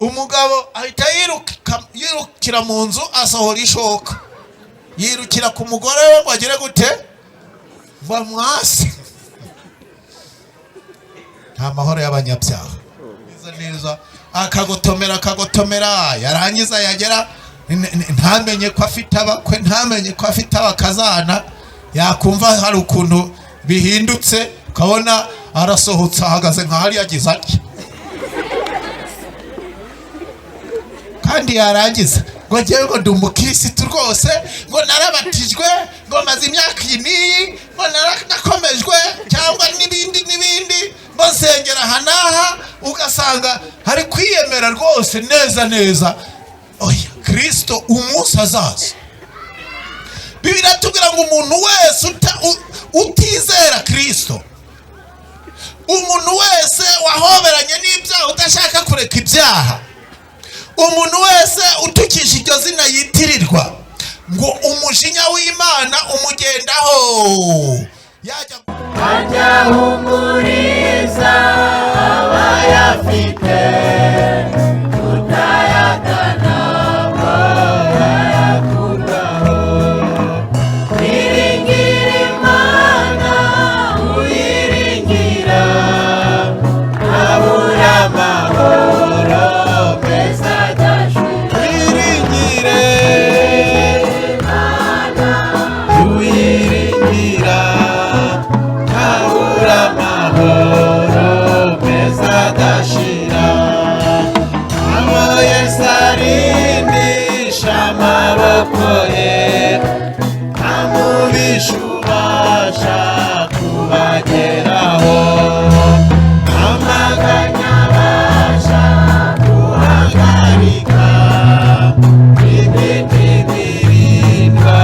Umugabo ahita yirukira mu nzu, asohora ishoka, yirukira ku mugore we ngo agere gute? Ngo amwase. Nta mahoro y'abanyabyaha. Neza neza, akagotomera, akagotomera, yarangiza yagera ntamenye ko afite abakwe, ntamenye ko afite abakazana. Yakumva hari ukuntu bihindutse, ukabona arasohotse, ahagaze nka hariya, agize atya. Kandi yarangiza ngo ngewe ngo ndi umukirisitu rwose, ngo narabatijwe, ngo maze imyaka iyi n'iyi, ngo narakomejwe, cyangwa n'ibindi n'ibindi, ngo nsengera aha n'aha. Ugasanga hari kwiyemera rwose neza neza. Oya, Kirisito umunsi azaza, Bibiliya iratubwira ngo umuntu wese utizera Kirisito, umuntu wese wahoberanye n'ibyaha, udashaka kureka ibyaha, umuntu wese utukisha iryo zina yitirirwa, ngo umujinya w'Imana umugendaho yajya. Ajya ahumuriza abayafite, tutayagana ngo bayakurwaho. Iringira Imana, uyiringira abura amahoro meza adashira. Twiringire Imana, uyiringira abura amahoro meza adashira. Abo Yesu arindisha amaboko ye, amubisha ubasha kubageraho, amaganya abasha guhagarika imitima irindwa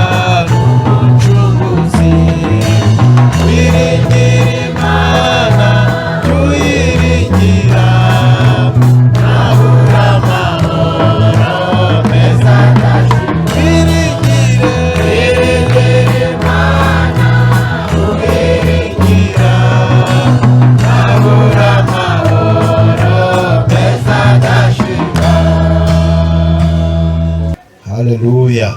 n'Umucunguzi. Wiringira Imana, tuyiringira ntabura amahoro meza adashira. Wiringire, Iringira Imana, uyiringira ntabura amahoro meza adashira. Haleluya!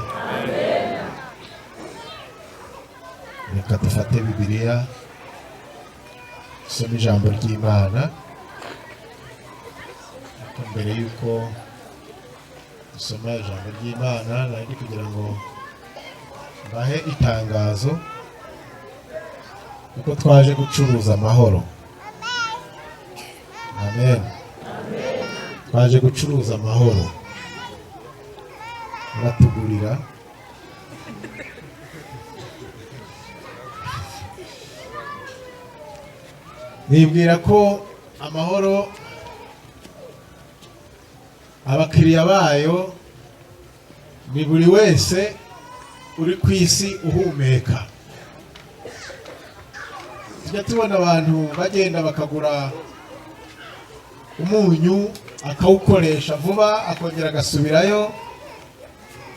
Reka dufate Bibiliya, dusome ijambo ry'Imana. Ariko mbere y'uko dusoma ijambo ry'Imana, nari kugira ngo mbahe itangazo kuko twaje gucuruza amahoro. Amen. Twaje gucuruza amahoro, baratugurira. Nibwira ko amahoro abakiriya bayo ni buri wese uri ku isi uhumeka. Tujya tubona abantu bagenda bakagura umunyu, akawukoresha vuba, akongera agasubirayo,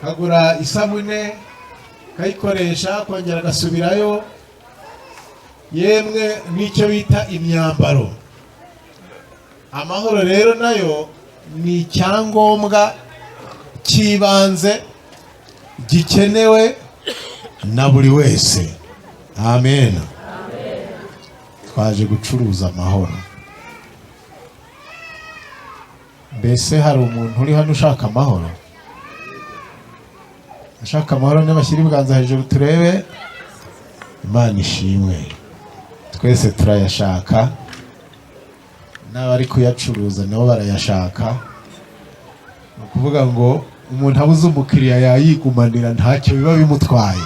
akagura isabune, akayikoresha, akongera agasubirayo, yemwe n'icyo bita imyambaro. Amahoro rero nayo ni icyangombwa cy'ibanze gikenewe na buri wese. Amen. Twaje gucuruza amahoro. Mbese hari umuntu uri hano ushaka amahoro? Ushaka amahoro nibashyira ibiganza hejuru turebe. Imana ishimwe, twese turayashaka, n'abari kuyacuruza nabo barayashaka. Ni ukuvuga ngo umuntu abuze umukiriya yayigumanira, ntacyo biba bimutwaye,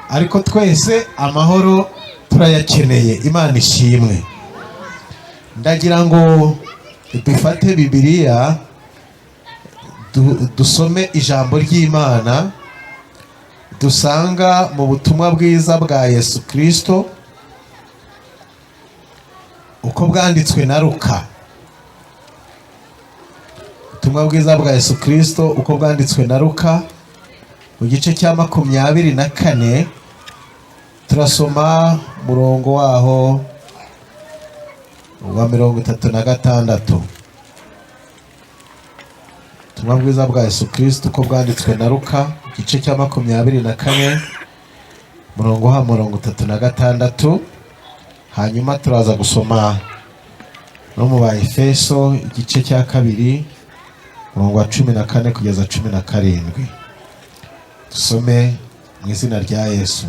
ariko twese amahoro turayakeneye. Imana ishimwe. Ndagira ngo dufate Bibiliya, dusome ijambo ry'Imana dusanga mu butumwa bwiza bwa Yesu Kirisito uko bwanditswe na Luka. Ubutumwa bwiza bwa Yesu Kirisito uko bwanditswe na Luka, mu gice cya 24, turasoma umurongo waho wa 36. Ubutumwa bwiza bwa Yesu Kristo uko bwanditswe na Luka, igice cya 24, murongo wa 36. Hanyuma turaza gusoma no mu ba Efeso, igice cya 2, murongo wa 14 kugeza 17. Dusome mu izina rya Yesu.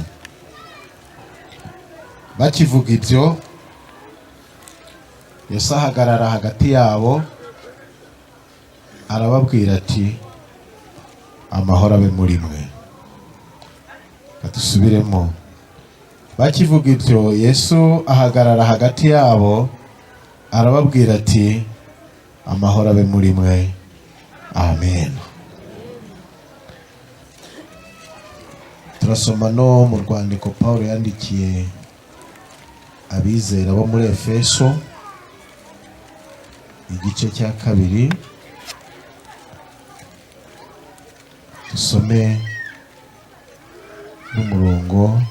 Bakivuga ibyo, Yesu ahagarara hagati yabo, arababwira ati: "Amahoro abe muri mwe." Dusubiremo. Bakivuga ibyo, Yesu ahagarara hagati yabo, arababwira ati: "Amahoro abe muri mwe." Amen. Turasoma no mu rwandiko Paul yandikiye abizera bo muri Efeso, igice cya 2, dusome n'umurongo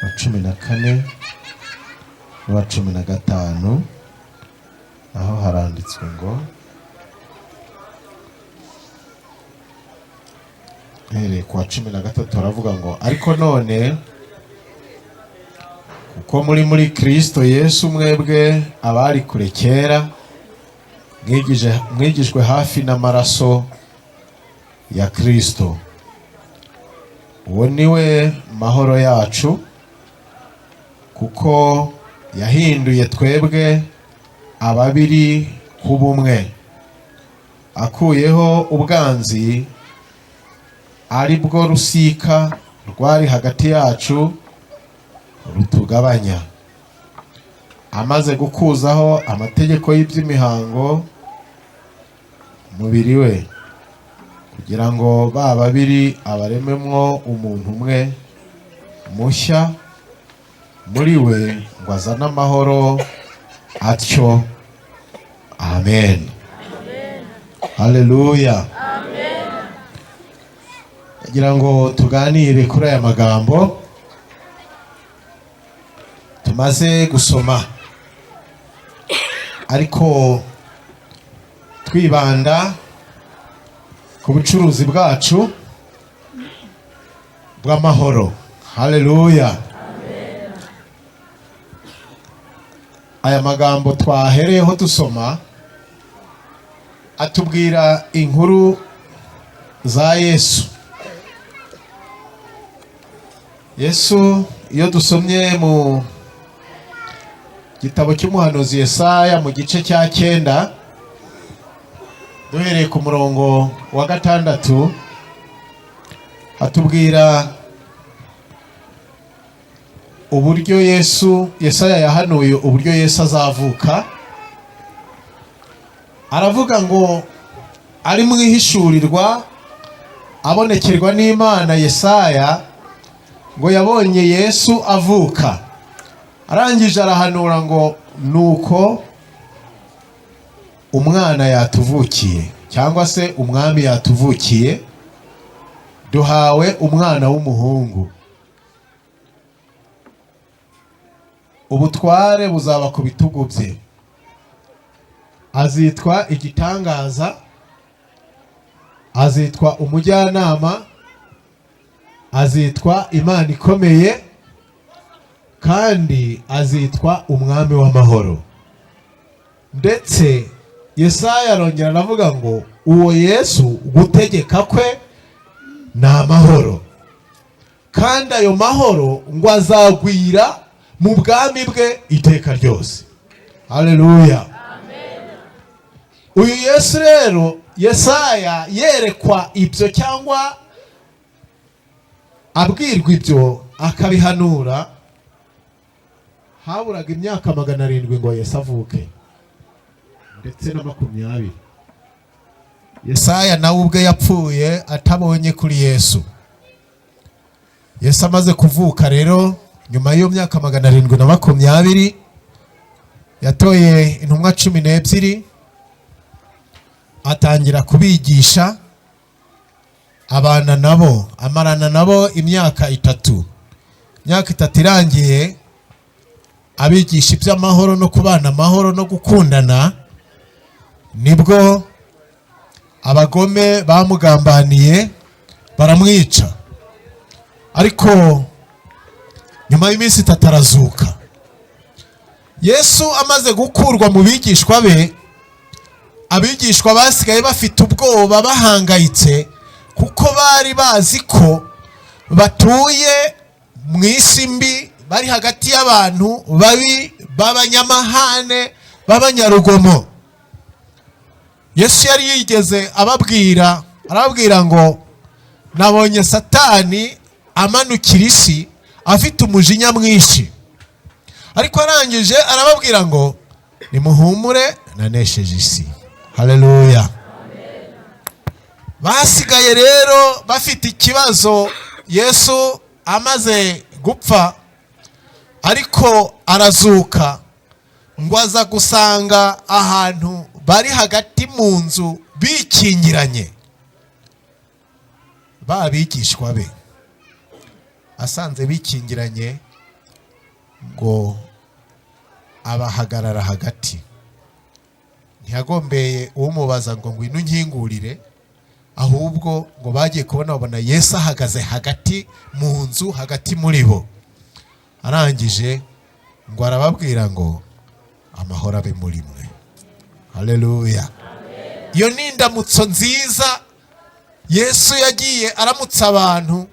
wa 14 n'uwa 15. Aho haranditswe ngo, uhereye ku wa 13, haravuga ngo: "Ariko none kuko muri Kristo Yesu, mwebwe abari kure kera mwigijwe hafi n'amaraso ya Kristo. Uwo niwe mahoro yacu, kuko yahinduye twebwe ababiri k'ubumwe, akuyeho ubwanzi ari bwo rusika rwari hagati yacu rutugabanya, amaze gukuzaho amategeko y'iby'imihango umubiri we, kugira ngo ba babiri abarememwo umuntu umwe mushya muri we, ngo azane amahoro atyo. Amen. Haleluya. Kugira ngo tuganire kuri aya magambo tumaze gusoma, ariko twibanda ku bucuruzi bwacu bw'amahoro. Haleluya. Aya magambo twahereyeho dusoma atubwira inkuru za Yesu. Yesu, iyo dusomye mu gitabo cy'umuhanuzi Yesaya mu gice cya 9, duhereye ku murongo wa 6, hatubwira uburyo Yesu, Yesaya yahanuye uburyo Yesu azavuka. Aravuga ngo ari mu ihishurirwa abonekerwa n'Imana, Yesaya ngo yabonye Yesu avuka, arangije arahanura ngo nuko umwana yatuvukiye, cyangwa se umwami yatuvukiye, duhawe umwana w'umuhungu, ubutware buzaba ku bitugu bye, azitwa igitangaza, azitwa umujyanama, azitwa Imana ikomeye, kandi azitwa umwami w'amahoro. Ndetse Yesaya arongera aravuga ngo uwo Yesu gutegeka kwe ni amahoro, kandi ayo mahoro ngo azagwira mu bwami bwe iteka ryose. Haleluya. Uyu Yesu rero, Yesaya yerekwa ibyo cyangwa abwirwa ibyo akabihanura, haburaga imyaka 700 ngo Yesu avuke, ndetse na 20. Yesaya nawe ubwe yapfuye atabonye kuri Yesu. Yesu amaze kuvuka rero, nyuma y'iyo myaka 720, yatoye intumwa 12, atangira kubigisha, abana nabo, amarana nabo imyaka 3. Imyaka 3 irangiye, abigisha iby'amahoro no kubana amahoro no gukundana, nibwo Abagome bamugambaniye baramwica, ariko nyuma y'iminsi 3 arazuka. Yesu amaze gukurwa mu bigishwa be, abigishwa basigaye bafite ubwoba, bahangayitse, kuko bari bazi ko batuye mu isi mbi, bari hagati y'abantu babi b'abanyamahane, b'abanyarugomo. Yesu yari yigeze ababwira, arababwira ngo: "Nabonye Satani amanukira isi afite umujinya mwinshi." Ariko arangije arababwira ngo: "Nimuhumure, nanesheje isi." Haleluya! Basigaye rero bafite ikibazo. Yesu amaze gupfa ariko arazuka, ngo aza gusanga ahantu bari hagati mu nzu bikingiranye, ba bigishwa be. Asanze bikingiranye, ngo abahagarara hagati. Ntiyagombeye umubaza ngo: "Ngwino unkingurire." Ahubwo ngo bagiye kubona, babona Yesu ahagaze hagati mu nzu, hagati muri bo. Arangije ngo arababwira ngo: "Amahoro abe muri mwe." Haleluya! Iyo ni indamutso nziza Yesu yagiye aramutsa abantu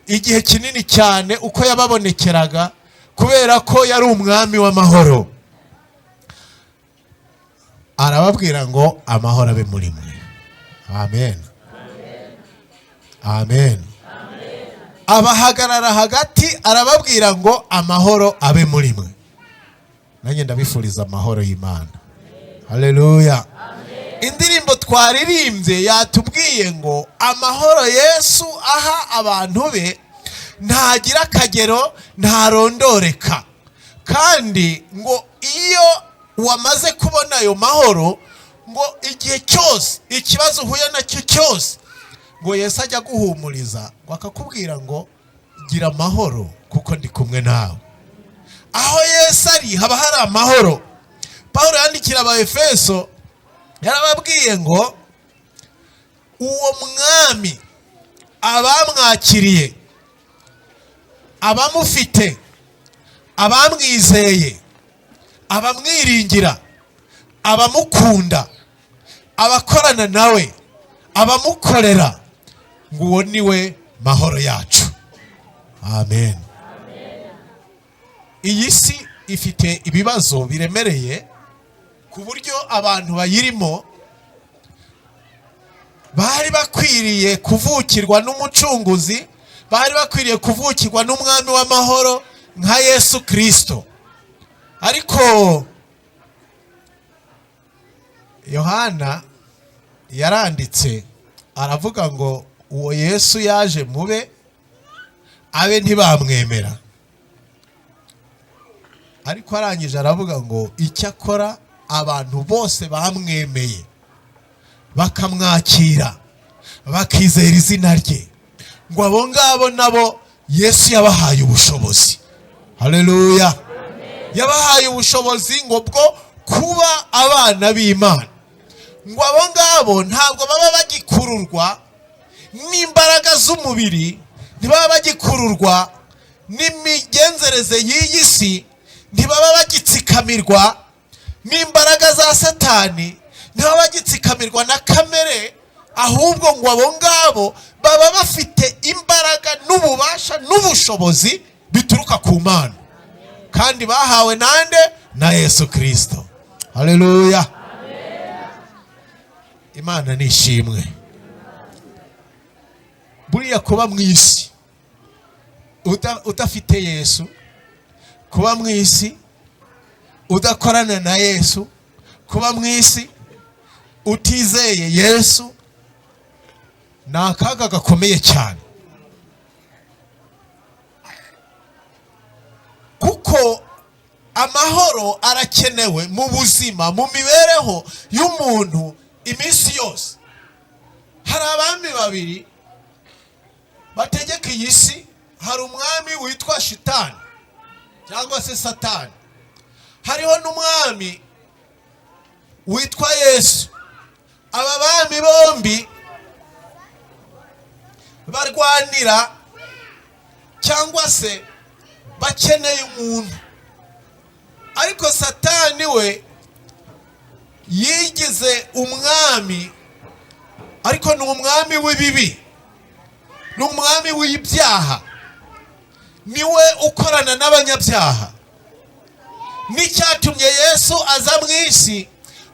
igihe kinini cyane uko yababonekeraga, kubera ko yari umwami w'amahoro. Arababwira ngo: "Amahoro abe muri mwe." Amen, amen. Abahagarara hagati, arababwira ngo: "Amahoro abe muri mwe." Nanjye ndabifuriza amahoro y'Imana. Haleluya! Indirimbo twaririmbye yatubwiye ngo amahoro Yesu aha abantu be ntagira akagero, ntarondoreka. Kandi ngo iyo wamaze kubona ayo mahoro, ngo igihe cyose ikibazo uhuye nacyo cyose, ngo Yesu ajya aguhumuriza, ngo akakubwira ngo: "Gira amahoro kuko ndi kumwe nawe." Aho Yesu ari haba hari amahoro. Paul yandikira Abaefeso, yarababwiye ngo uwo mwami, abamwakiriye, abamufite, abamwizeye, abamwiringira, abamukunda, abakorana nawe, abamukorera, ngo uwo ni we mahoro yacu. Amen. Iyi si ifite ibibazo biremereye, ku buryo abantu bayirimo bari bakwiriye kuvukirwa n'umucunguzi, bari bakwiriye kuvukirwa n'umwami w'amahoro nka Yesu Kirisito. Ariko Yohana yaranditse, aravuga ngo uwo Yesu yaje mube, abe ntibamwemera. Ariko arangije aravuga ngo icyakora abantu bose bamwemeye, bakamwakira, bakizera izina rye, ngo abo ngabo nabo Yesu yabahaye ubushobozi. Haleluya! Yabahaye ubushobozi ngo bwo kuba abana b'Imana. Ngo abo ngabo ntabwo baba bagikururwa n'imbaraga z'umubiri, ntibaba bagikururwa n'imigenzereze y'iyi si, ntibaba bagitsikamirwa n'imbaraga za Satani, ntibaba bagitsikamirwa na kamere. Ahubwo ngo abo ngabo baba bafite imbaraga n'ububasha n'ubushobozi bituruka ku Mana, kandi bahawe nande? Na Yesu Kirisito. Haleluya! Imana ni ishimwe. Buriya kuba mu isi udafite Yesu, kuba mu isi udakorana na Yesu, kuba mu isi utizeye Yesu, ni akaga gakomeye cyane, kuko amahoro arakenewe mu buzima, mu mibereho y'umuntu iminsi yose. Hari abami babiri bategeka iyi si. Hari umwami witwa Shitani cyangwa se Satani, hariho n'umwami witwa Yesu. Aba bami Bami bombi barwanira cyangwa se bakeneye umuntu, ariko Satani we yigize umwami, ariko ni umwami w'ibibi, ni umwami w'ibyaha, niwe ukorana n'abanyabyaha. N'icyatumye Yesu aza mu isi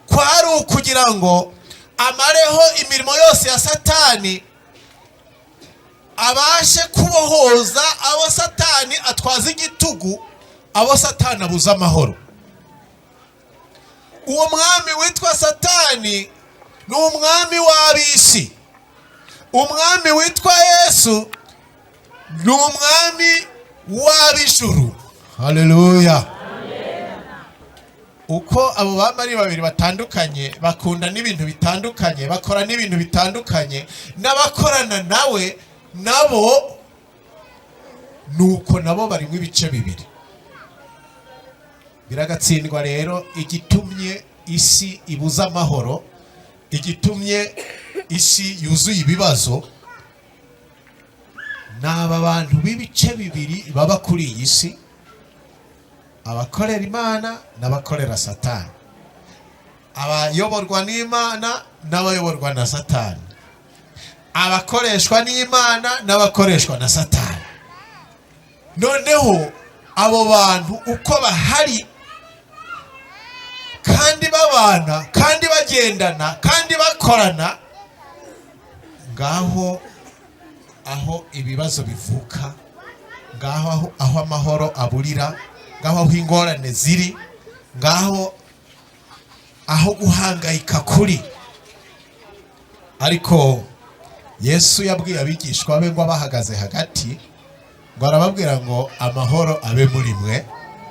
kwari ukugira ngo amareho imirimo yose ya Satani, abashe kubohoza abo Satani atwaza igitugu, abo Satani abuza amahoro. Uwo mwami witwa Satani ni umwami w'ab'isi. Umwami witwa Yesu ni umwami w'ab'ijuru. Haleluya! Uko abo bami ari babiri batandukanye, bakunda n'ibintu bitandukanye, bakora n'ibintu bitandukanye, n'abakorana nawe nabo nuko nabo barimo ibice bibiri. Biragatsindwa rero, igitumye isi ibuza amahoro, igitumye isi yuzuye ibibazo, ni aba bantu b'ibice bibiri baba kuri iyi si: abakorera Imana n'abakorera Satani, abayoborwa n'Imana n'abayoborwa na Satani, abakoreshwa n'Imana n'abakoreshwa na Satani. Noneho abo bantu uko bahari kandi babana kandi bagendana kandi bakorana, ngaho aho ibibazo bivuka, ngaho aho amahoro aburira, ngaho aho ingorane ziri, ngaho aho guhangayika kuri. Ariko Yesu yabwiye abigishwa be ngo abahagaze hagati, ngo arababwira ngo: "Amahoro abe muri mwe,"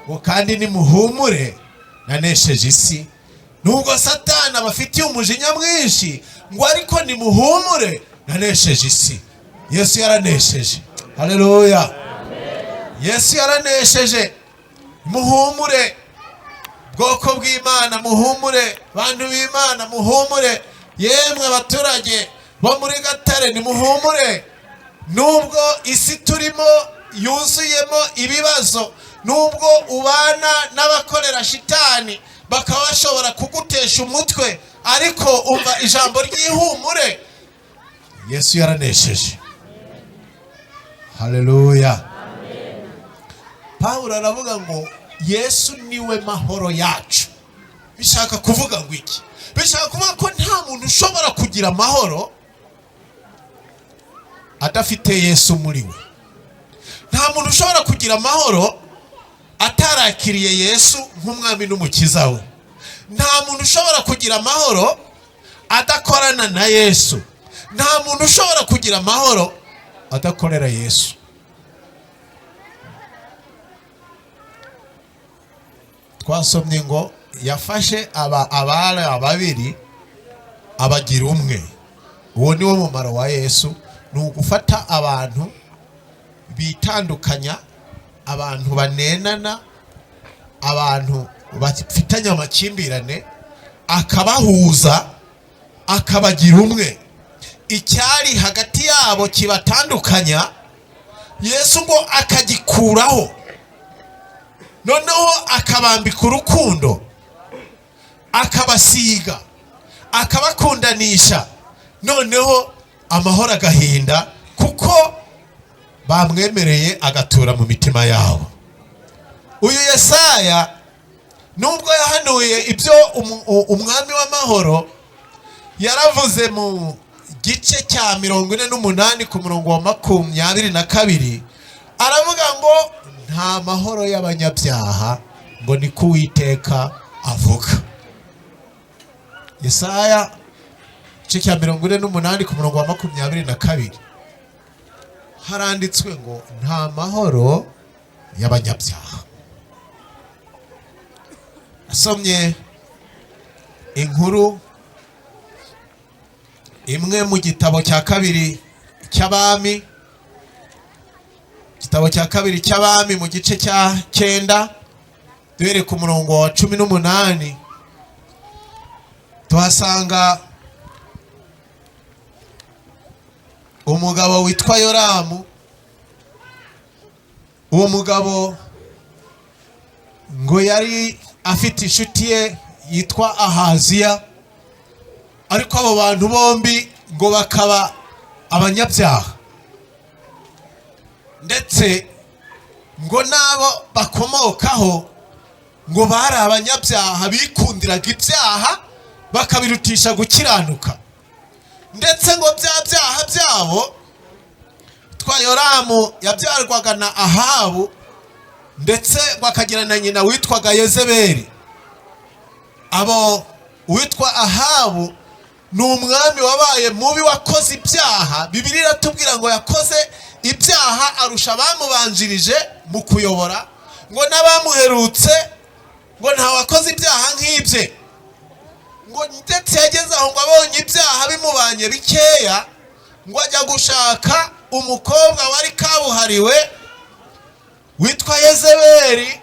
ngo kandi "nimuhumure, nanesheje isi." Nubwo Satani abafitiye umujinya mwinshi, ngo ariko nimuhumure, nanesheje isi. Yesu yaranesheje. Haleluya! Yesu yaranesheje. Muhumure, bwoko bw'Imana, muhumure, bantu b'Imana, muhumure. Yemwe abaturage bo muri Gatare, nimuhumure. Nubwo isi turimo yuzuyemo ibibazo, nubwo ubana n'abakorera shitani bakaba bashobora kugutesha umutwe, ariko umva ijambo ry'ihumure: Yesu yaranesheje. Haleluya! Pawulo aravuga ngo Yesu niwe mahoro yacu. Bishaka kuvuga ngo iki? Bishaka kuvuga ko nta muntu ushobora kugira amahoro adafite Yesu muri we. Nta muntu ushobora kugira amahoro atarakiriye Yesu nk'umwami n'umukiza we. Nta muntu ushobora kugira amahoro adakorana na Yesu. Nta muntu ushobora kugira amahoro adakorera Yesu. Twasomye ngo yafashe aba abari ababiri abagira umwe. Uwo ni wo mumaro wa Yesu, ni ugufata abantu bitandukanya, abantu banenana, abantu bafitanye amakimbirane, akabahuza, akabagira umwe. Icyari hagati yabo kibatandukanya, Yesu ngo akagikuraho, noneho akabambika urukundo, akabasiga, akabakundanisha, noneho amahoro agahinda kuko bamwemereye agatura mu mitima yabo. Uyu Yesaya, nubwo yahanuye ibyo umwami w'amahoro, yaravuze mu gice cya 48 ku murongo wa 22, aravuga ngo: "Nta mahoro y'abanyabyaha," ngo niko Uwiteka avuga. Yesaya igice cya 48 ku murongo wa 22, haranditswe ngo: "Nta mahoro y'abanyabyaha." Asomye inkuru imwe mu gitabo cya kabiri cy'Abami, igitabo cya kabiri cy'Abami, mu gice cya 9, duhereye ku murongo wa 18, tuhasanga Umugabo witwa Yoramu, uwo mugabo ngo yari afite inshuti ye yitwa Ahaziya, ariko abo bantu bombi ngo bakaba abanyabyaha, ndetse ngo n'abo bakomokaho ngo bari abanyabyaha bikundiraga ibyaha bakabirutisha gukiranuka. Ndetse ngo bya byaha byabo, twa Yoramu yabyarwaga na Ahabu, ndetse ngo akagira na nyina witwaga Yezebeli. Abo witwa Ahabu ni umwami wabaye mubi, wakoze ibyaha. Bibiliya iratubwira ngo yakoze ibyaha arusha abamubanjirije mu kuyobora, ngo n'abamuherutse ngo ntawakoze ibyaha nk'ibye. Ngo ndetse yageze aho ngo abonye ibyaha bimubanye bikeya, ngo ajya gushaka umukobwa wari kabuhariwe witwa Yezebeli,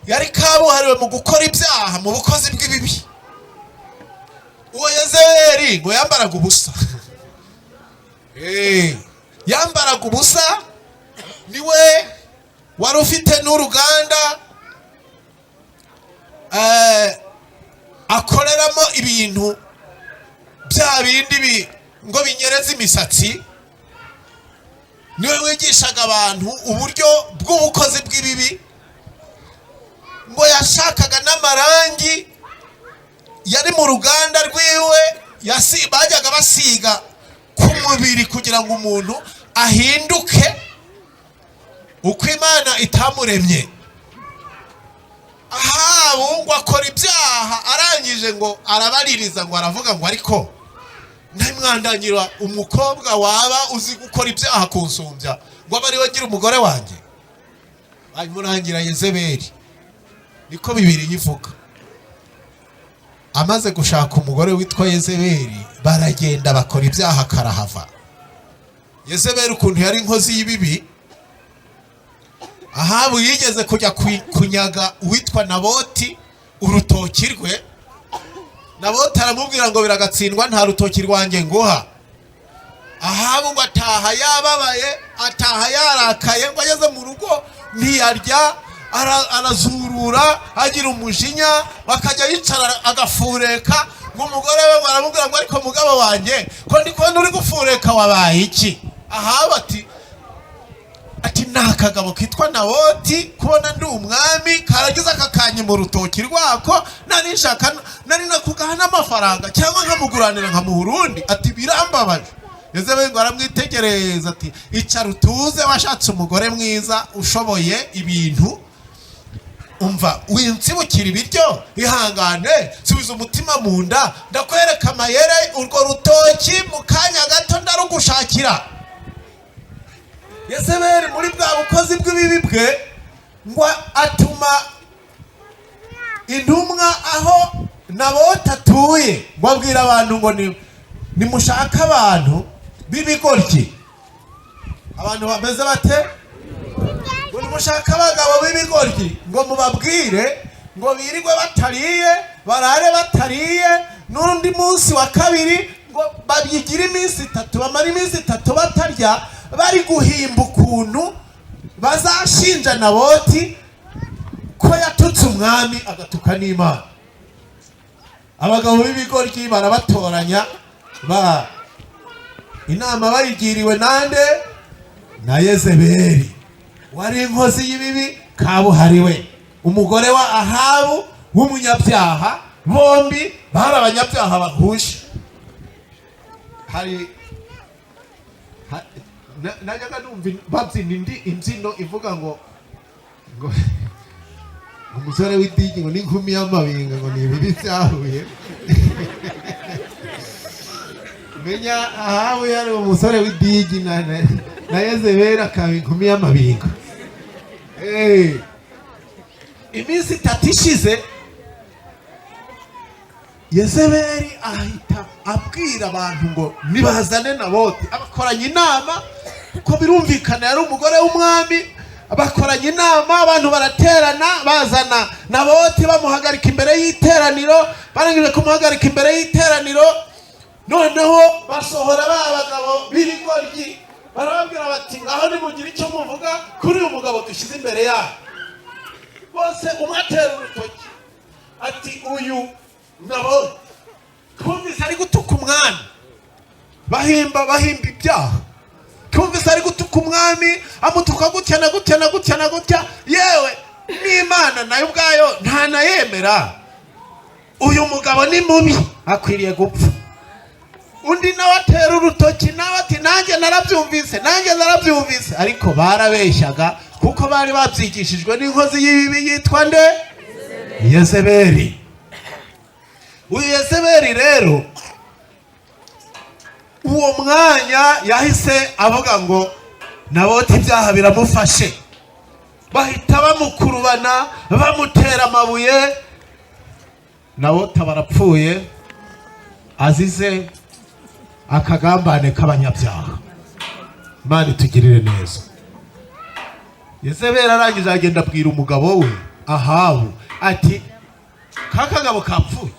yari kabuhariwe mu gukora ibyaha, mu bukozi bw'ibibi. Uwo Yezebeli ngo yambaraga ubusa, yambaraga ubusa, niwe wari ufite n'uruganda akoreramo ibintu bya bindi ngo binyereza imisatsi. Niwe wigishaga abantu uburyo bw'ubukozi bw'ibibi. Ngo yashakaga n'amarangi yari mu ruganda rwiwe bajyaga basiga ku mubiri kugira ngo umuntu ahinduke uko Imana itamuremye. Ahabu ngo akora ibyaha, arangije ngo arabaririza, ngo aravuga ngo: "Ariko ntamwandangira umukobwa waba uzi gukora ibyaha kunsumbya, ngo abe ariwe ngira umugore wanjye?" Bamurangira Yezebeli, niko Bibiliya ivuga. Amaze gushaka umugore witwa Yezebeli, baragenda bakora ibyaha karahava. Yezebeli ukuntu yari inkozi y'ibibi, Ahabu yigeze kujya kunyaga uwitwa Naboti urutoki rwe. Naboti aramubwira ngo: "Biragatsindwa, nta rutoki rwanjye nguha." Ahabu ngo ataha yababaye, ataha yarakaye. Ngo ageze mu rugo ntiyarya, arazurura, agira umujinya, bakajya yicara agafureka. Ngo umugore we ngo aramubwira ngo: "Ariko mugabo wanjye, ko ndi kubona uri gufureka, wabaye iki?" Ahabu ati: "Ni akagabo kitwa Naboti, kubona ndi umwami karagize akakanya mu rutoki rwako. Nari nshaka, nari nakugaha n'amafaranga cyangwa nkamuguranira nkamuha urundi." Ati: "Birambabaje." Yezebeli ngo aramwitegereza ati: "Icara utuze, washatse umugore mwiza ushoboye ibintu. Umva, winsibukira ibiryo, ihangane, subiza umutima mu nda, ndakwereka amayere. Urwo rutoki mu kanya gato ndarugushakira." Yezebeli muri bwa bukozi bw'ibibi bwe ngo atuma intumwa aho Naboti atuye, ngo abwira abantu ngo nimushake abantu b'ibigoryi. Abantu bameze bate? Ngo nimushake abagabo b'ibigoryi, ngo mubabwire ngo birirwe batariye, barare batariye, n'undi munsi wa kabiri, ngo babigire iminsi 3, bamara iminsi 3 batarya, bari guhimba ukuntu bazashinja Naboti ko yatutse umwami agatuka n'Imana. Abagabo b'ibigoryi barabatoranya. Ba inama bayigiriwe nande? Na Yezebeli wari inkozi y'ibibi kabuhariwe, umugore wa Ahabu w'umunyabyaha. Bombi bari abanyabyaha bahuje. Hari najyaga numva babyina indi imbyino ivuga ngo umusore w'idigi ngo n'inkumi y'amabinga ngo ni ibibi byahuye. Menya Ahabu yari umusore w'idigi na Yezebeli akaba inkumi y'amabinga. Iminsi 3 ishize, Yezebeli ahita abwira abantu ngo nibazane Naboti. Abakoranye inama, ko birumvikana yari umugore w'umwami. Bakoranye inama, abantu baraterana, bazana Naboti, bamuhagarika imbere y'iteraniro. Barangije kumuhagarika imbere y'iteraniro Noneho basohora ba bagabo b'ibigoryi, barababwira bati: "Ngaho nimugire icyo muvuga kuri uyu mugabo dushyize imbere yabo." Bose umwe atera urutoki ati: "Uyu nabo twumvise ari gutuka umwami." Bahimba, bahimba ibyaha. "Twumvise ari gutuka umwami, amutuka gutya na gutya na gutya na gutya, yewe n'Imana nayo ubwayo ntanayemera. Uyu mugabo ni mubi, akwiriye gupfa." Undi nawe atera urutoki, nawe ati: "Nanjye narabyumvise, nanjye narabyumvise." Ariko barabeshyaga, kuko bari babyigishijwe n'inkozi y'ibibi yitwa nde? Yezebeli. Uyu Yezebeli rero, uwo mwanya yahise avuga ngo Naboti ibyaha biramufashe. Bahita bamukurubana, bamutera amabuye, Naboti barapfuye, azize akagambane k'abanyabyaha. Imana itugirire neza. Yezebeli arangije agenda abwira umugabo we Ahabu ati: "Ka kagabo kapfuye,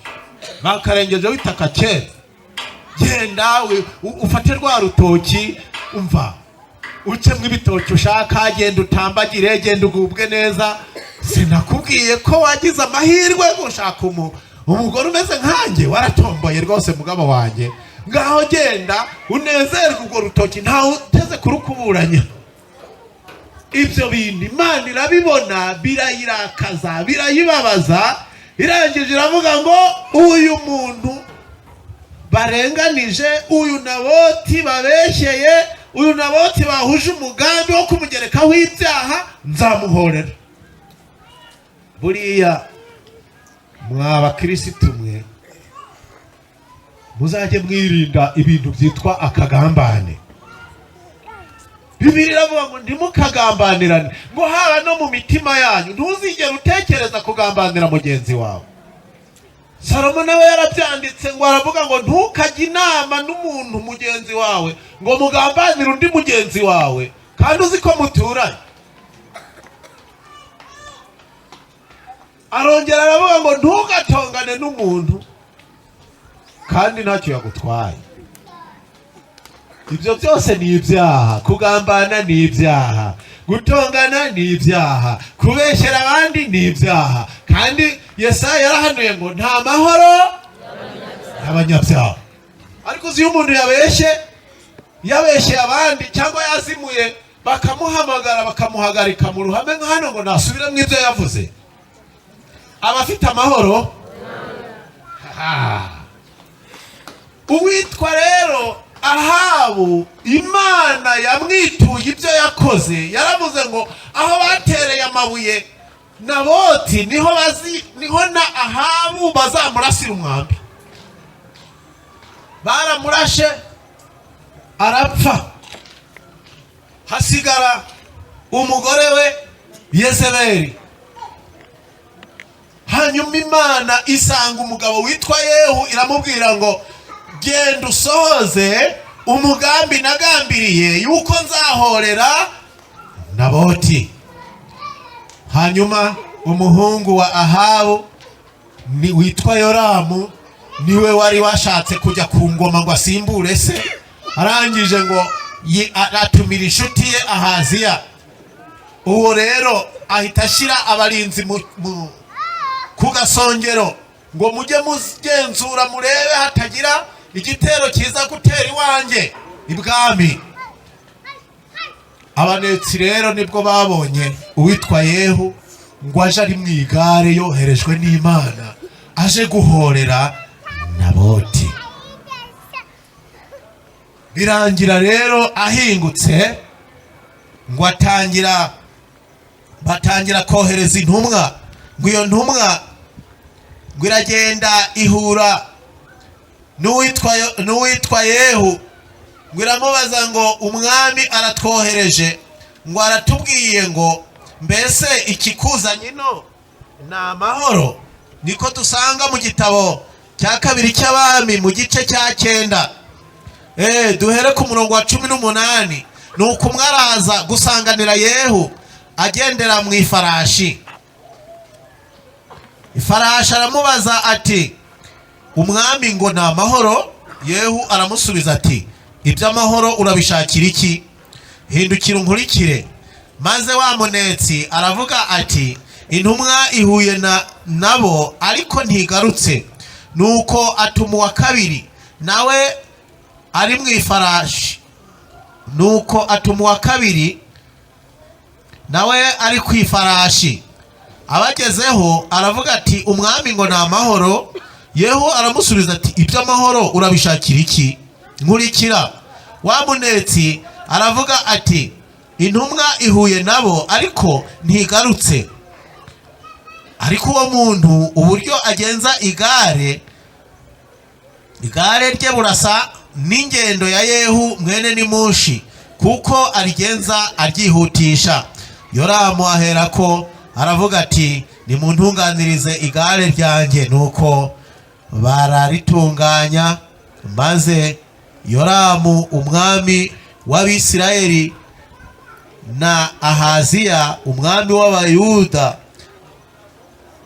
bakarengejeho itaka kera. Genda ufate rwa rutoki, umva, ucemo ibitoki ushaka, genda utambagire, genda ugubwe neza. Sinakubwiye ko wagize amahirwe gushaka umugore umeze nkanjye? Waratomboye rwose, mugabo wanjye. Ngaho genda unezerwe urwo rutoki, ntawe uteze kurukuburanya." Ibyo bintu Imana irabibona, birayirakaza, birayibabaza. Irangije iravuga ngo: "Uyu muntu barenganije, uyu Naboti babeshyeye, uyu Naboti bahuje umugambi wo kumugerekaho ibyaha, nzamuhorera." Buriya mwa bakirisitu mwe, muzajye mwirinda ibintu byitwa akagambane. Bibiliya iravuga ngo ntimukagambanirane, ngo haba no mu mitima yanyu. Ntuzigere utekereza kugambanira mugenzi wawe. Salomo nawe yarabyanditse, ngo aravuga ngo ntukajye inama n'umuntu mugenzi wawe ngo mugambanire undi mugenzi wawe kandi uzi ko muturanye. Arongera aravuga ngo ntugatongane n'umuntu kandi ntacyo yagutwaye. Ibyo byose ni ibyaha. Kugambana ni ibyaha, gutongana ni ibyaha, kubeshyera abandi ni ibyaha. Kandi Yesaya yarahanuye ngo nta mahoro y'abanyabyaha. Ariko uzi iyo umuntu yabeshye, yabeshyeye abandi cyangwa yazimuye, bakamuhamagara, bakamuhagarika mu ruhame nka hano ngo nasubiremo ibyo yavuze, aba afite amahoro? Ha. Uwitwa rero Ahabu, Imana yamwituye ibyo yakoze. Yaravuze ngo aho batereye amabuye Naboti, niho bazi, niho na Ahabu bazamurasira umwambi. Baramurashe arapfa, hasigara umugore we Yezebeli. Hanyuma Imana isanga umugabo witwa Yehu, iramubwira ngo: "Genda usohoze umugambi nagambiriye yuko nzahorera Naboti." Hanyuma umuhungu wa Ahabu ni witwa Yoramu, niwe wari washatse kujya ku ngoma ngo asimbure se. Arangije ngo atumira inshuti ye Ahaziya. Uwo rero ahita ashyira abarinzi ku gasongero ngo: "Mujye mugenzura, murebe hatagira igitero kiza gutera iwanjye ibwami." Abanetsi rero nibwo babonye uwitwa Yehu ngo aje ari mu igare, yoherejwe n'Imana, aje guhorera Naboti. Birangira rero ahingutse, ngo atangira, batangira kohereza intumwa, ngo iyo ntumwa ngo iragenda ihura n'uwitwa Yehu, ngo iramubaza ngo: "Umwami aratwohereje, ngo aratubwiye ngo mbese ikikuzanye ino ni amahoro?" Niko dusanga mu gitabo cya kabiri cy'Abami, mu gice cya 9. Duhere ku murongo wa 18. Ni uko umwe araza gusanganira Yehu agendera mu ifarashi. Ifarashi aramubaza ati: "Umwami ngo ni amahoro?" Yehu aramusubiza ati: "Iby'amahoro urabishakira iki? Hindukira unkurikire." Maze wa munetsi aravuga ati: "Intumwa ihuye na nabo, ariko ntigarutse." Nuko atuma uwa kabiri, nawe ari mu ifarashi. Nuko atuma uwa kabiri, nawe ari ku ifarashi. Abagezeho aravuga ati: "Umwami ngo ni amahoro?" Yehu aramusubiza ati: "Iby'amahoro urabishakira iki? Nkurikira." Wa munetsi aravuga ati: "Intumwa ihuye nabo, ariko ntigarutse." Ariko uwo muntu, uburyo agenza igare rye burasa n'ingendo ya Yehu mwene Nimushi, kuko arigenza aryihutisha. Yoramu aherako aravuga ati: "Nimuntunganirize igare ryanjye." Nuko bararitunganya. Maze Yoramu umwami w'Abisirayeli na Ahaziya umwami w'Abayuda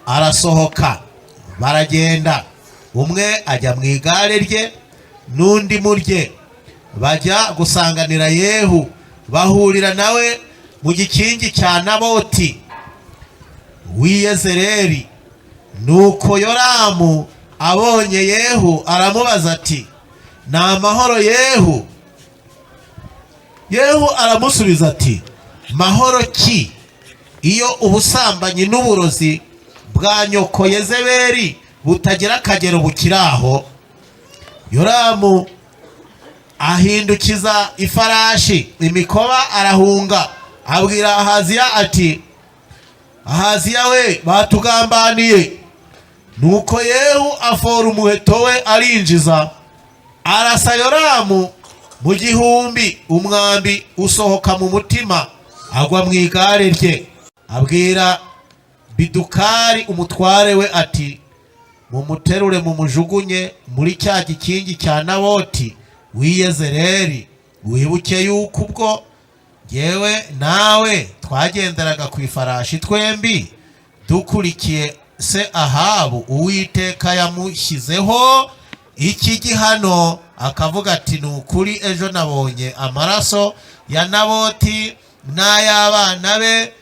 arasohoka, baragenda, umwe ajya mu igare rye n'undi mu rye, bajya gusanganira Yehu. Bahurira nawe mu gikingi cya Naboti w'Iyezereri. Nuko Yoramu abonye Yehu aramubaza ati: "Ni amahoro, Yehu?" Yehu aramusubiza ati: "Mahoro ki, iyo ubusambanyi n'uburozi bwa nyoko Yezebeli butagira akagero bukiri aho?" Yoramu ahindukiza ifarashi imikoba, arahunga. Abwira Ahaziya ati: "Ahaziya we, batugambaniye." Nuko Yehu afora umuheto we, arinjiza, arasa Yoramu mu gihumbi, umwambi usohoka mu mutima, agwa mu igare rye. Abwira Bidukari umutware we ati: "Mumuterure, mumujugunye muri cya gikingi cya Naboti w'Iyezereri. Wibuke yuko ubwo yewe nawe twagenderaga ku ifarashi twembi dukurikiye se Ahabu, Uwiteka yamushyizeho iki gihano, akavuga ati: 'Ni ukuri, ejo nabonye amaraso ya Naboti n'ay'abana be,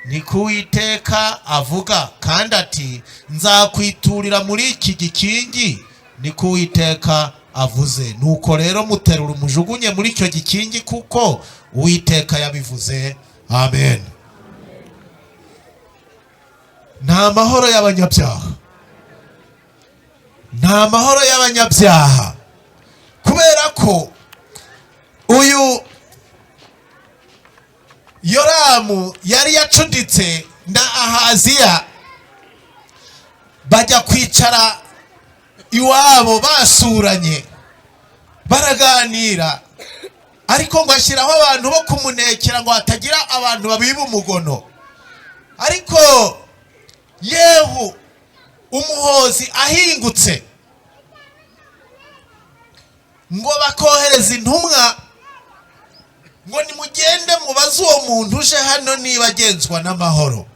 ni ko Uwiteka avuga, kandi ati: Nzakwiturira muri iki gikingi, ni ko Uwiteka avuze.' Nuko rero muterura, umujugunye muri icyo gikingi, kuko Uwiteka yabivuze." Amen. Nta mahoro y'abanyabyaha, nta mahoro y'abanyabyaha, kubera ko uyu Yoramu yari yacuditse na Ahaziya, bajya kwicara iwabo, basuranye, baraganira, ariko ngo ashyiraho abantu bo kumunekera ngo hatagira abantu babiba umugono. Ariko Yehu umuhozi ahingutse, ngo bakohereza intumwa ngo: "Nimugende mubaze uwo muntu uje hano niba agenzwa n'amahoro."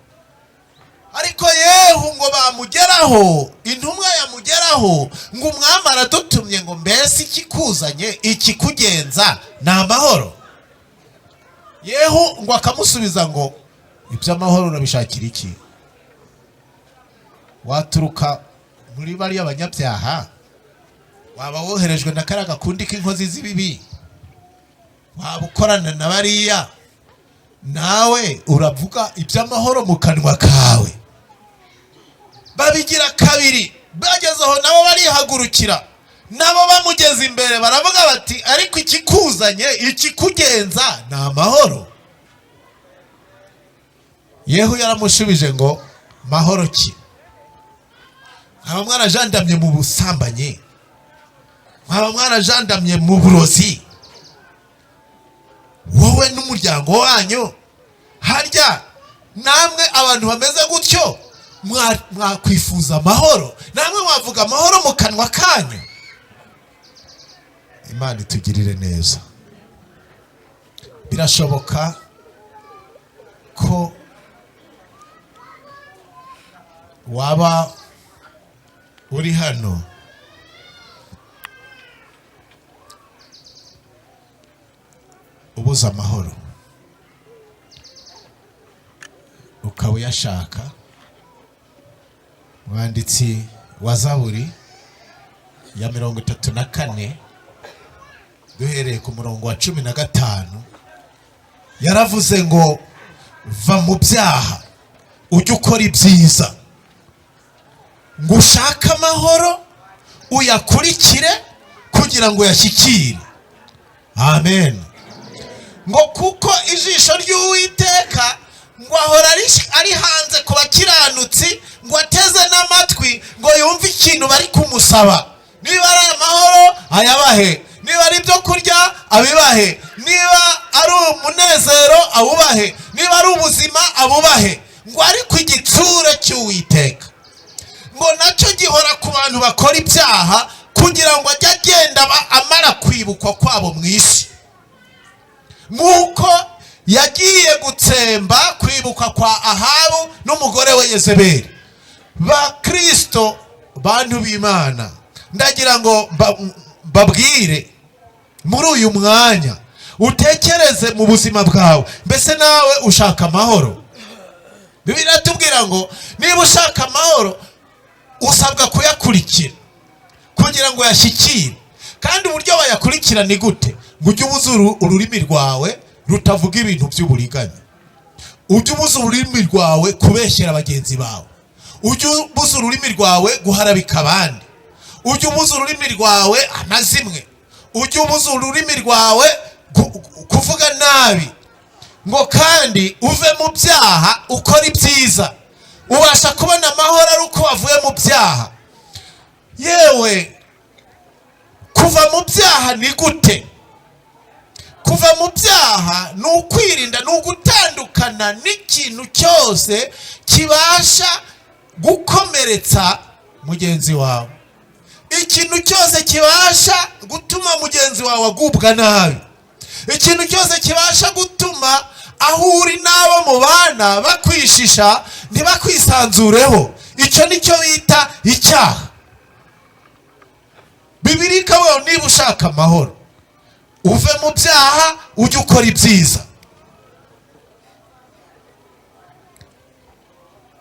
Ariko Yehu ngo bamugeraho, intumwa yamugeraho ngo: "Umwami aradutumye ngo mbese ikikuzanye, ikikugenza ni amahoro?" Yehu ngo akamusubiza ngo: "Iby'amahoro urabishakira iki? Waturuka muri bariya banyabyaha, waba woherejwe na kariya gakundi k'inkozi z'ibibi, waba ukorana na bariya, nawe uravuga iby'amahoro mu kanwa kawe?" Babigira kabiri. Bageze aho nabo barihagurukira, nabo bamugeze imbere baravuga bati: "Ariko ikikuzanye, ikikugenza ni amahoro?" Yehu yaramushubije ngo: "Mahoro ki, mwaba mwarajandamye mu busambanyi, mwaba mwarajandamye mu burozi, wowe n'umuryango wanyu? Harya namwe abantu bameze gutyo mwakwifuza amahoro? Namwe mwavuga amahoro mu kanwa kanyu?" Imana itugirire neza. Birashoboka ko waba uri hano. Ubuze amahoro ukaba uyashaka, umwanditsi wa Zaburi ya 34, duhereye ku murongo wa 15, yaravuze ngo: "Va mu byaha, ujye ukora ibyiza, ngo ushake amahoro uyakurikire kugira ngo uyashyikire." Amen. Ngo kuko ijisho ry'Uwiteka ngo ahora ari hanze ku bakiranutsi, ngo ateze n'amatwi ngo yumve ikintu bari kumusaba. Niba ari amahoro, ayabahe; niba ari ibyo kurya, abibahe; niba ari umunezero, awubahe; niba ari ubuzima, abubahe. Ngo ariko igitsure cy'Uwiteka ngo nacyo gihora ku bantu bakora ibyaha, kugira ngo ajye agenda amara kwibukwa kwabo mu isi, nk'uko yagiye gutsemba kwibuka kwa Ahabu n'umugore we Yezebeli. Ba Kirisito, bantu b'Imana, ndagira ngo mbabwire muri uyu mwanya, utekereze mu buzima bwawe: mbese nawe ushaka amahoro? Bibiliya iratubwira ngo niba ushaka amahoro, usabwa kuyakurikira kugira ngo uyashyikire. Kandi uburyo bayakurikira ni gute? Ngo ujye ubuza ururimi rwawe rutavuga ibintu by'uburiganya, ujye ubuza ururimi rwawe kubeshyera bagenzi bawe, ujye ubuza ururimi rwawe guharabika abandi, ujye ubuza ururimi rwawe amazimwe, ujye ubuza ururimi rwawe kuvuga nabi. Ngo kandi uve mu byaha, ukora ibyiza. Ubasha kubona amahoro ari uko wavuye mu byaha. Yewe, kuva mu byaha ni gute? Kuva mu byaha ni ukwirinda, ni ugutandukana n'ikintu cyose kibasha gukomeretsa mugenzi wawe, ikintu cyose kibasha gutuma mugenzi wawe agubwa nabi, ikintu cyose kibasha gutuma aho uri n'abo mubana bakwishisha, ntibakwisanzureho. Icyo ni cyo bita icyaha. Bibiliya ikavuga ngo niba ushaka amahoro, uve mu byaha, ujye ukora ibyiza.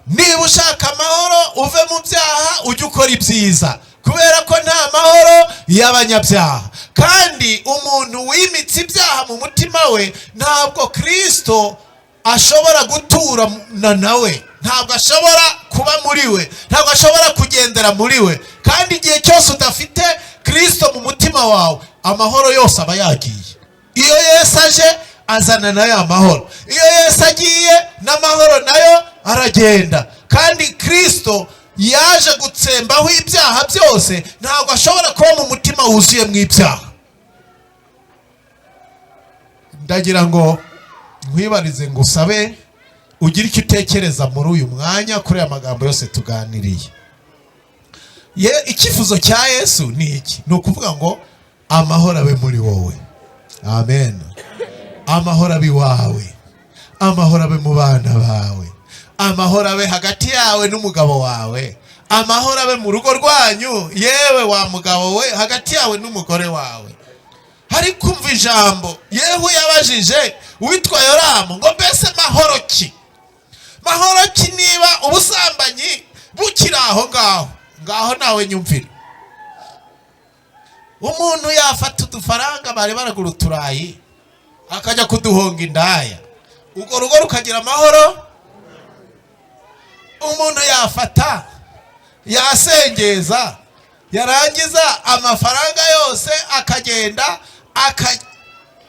Niba ushaka amahoro, uve mu byaha, ujye ukora ibyiza, kubera ko nta mahoro y'abanyabyaha. Kandi umuntu wimitse ibyaha mu mutima we, ntabwo Kirisito ashobora guturana nawe, ntabwo ashobora kuba muri we, ntabwo ashobora kugendera muri we. Kandi igihe cyose udafite Kirisito mu mutima wawe, amahoro yose aba yagiye. Iyo Yesu aje, azana nayo amahoro. Iyo Yesu agiye, n'amahoro nayo aragenda. Kandi Kirisito yaje gutsembaho ibyaha byose, ntabwo ashobora kuba mu mutima wuzuye mu ibyaha. Ndagira ngo nkwibarize, ngo usabe ugire icyo utekereza muri uyu mwanya kuri aya magambo yose tuganiriye. Ye, icyifuzo cya Yesu ni iki? Ni ukuvuga ngo amahoro abe muri wowe. Amen. Amahoro abe iwawe, amahoro abe mu bana bawe, amahoro abe hagati yawe n'umugabo wawe, amahoro abe mu rugo rwanyu. Yewe wa mugabo we, hagati yawe n'umugore wawe. Hari kumva ijambo Yehu yabajije uwitwa Yoramu ngo: "Mbese mahoro ki, mahoro ki, niba ubusambanyi bukiri aho ngaho?" Ngaho nawe nyumvira, umuntu yafata udufaranga bari baragura uturayi, akajya kuduhonga indaya, urwo rugo rukagira amahoro? Umuntu yafata, yasengeza, yarangiza amafaranga yose akagenda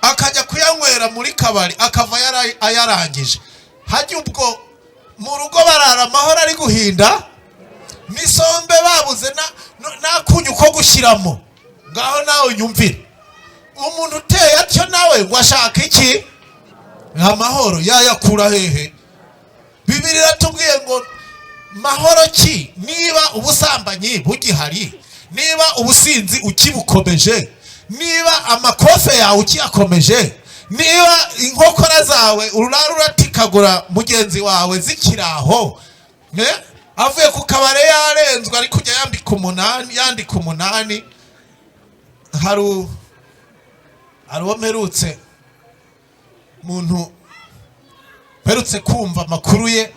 akajya kuyanywera muri kabari, akava ayarangije. Hajya ubwo mu rugo barara amahoro ari guhinda n'isombe, babuze n'akunyu ko gushyiramo? Ngaho nawe nyumvire, umuntu uteye atyo nawe ngo ashaka iki? Amahoro yayakura hehe? Bibiliya iratubwiye ngo mahoro ki niba ubusambanyi bugihari, niba ubusinzi ukibukomeje, niba amakofe yawe ukiyakomeje, niba inkokora zawe urara uratikagura mugenzi wawe zikiri aho? Avuye ku kabare yarenzwe, ari kujya yambika umunani, yandika umunani. Hari uwo mperutse Umuntu mperutse kumva amakuru ye,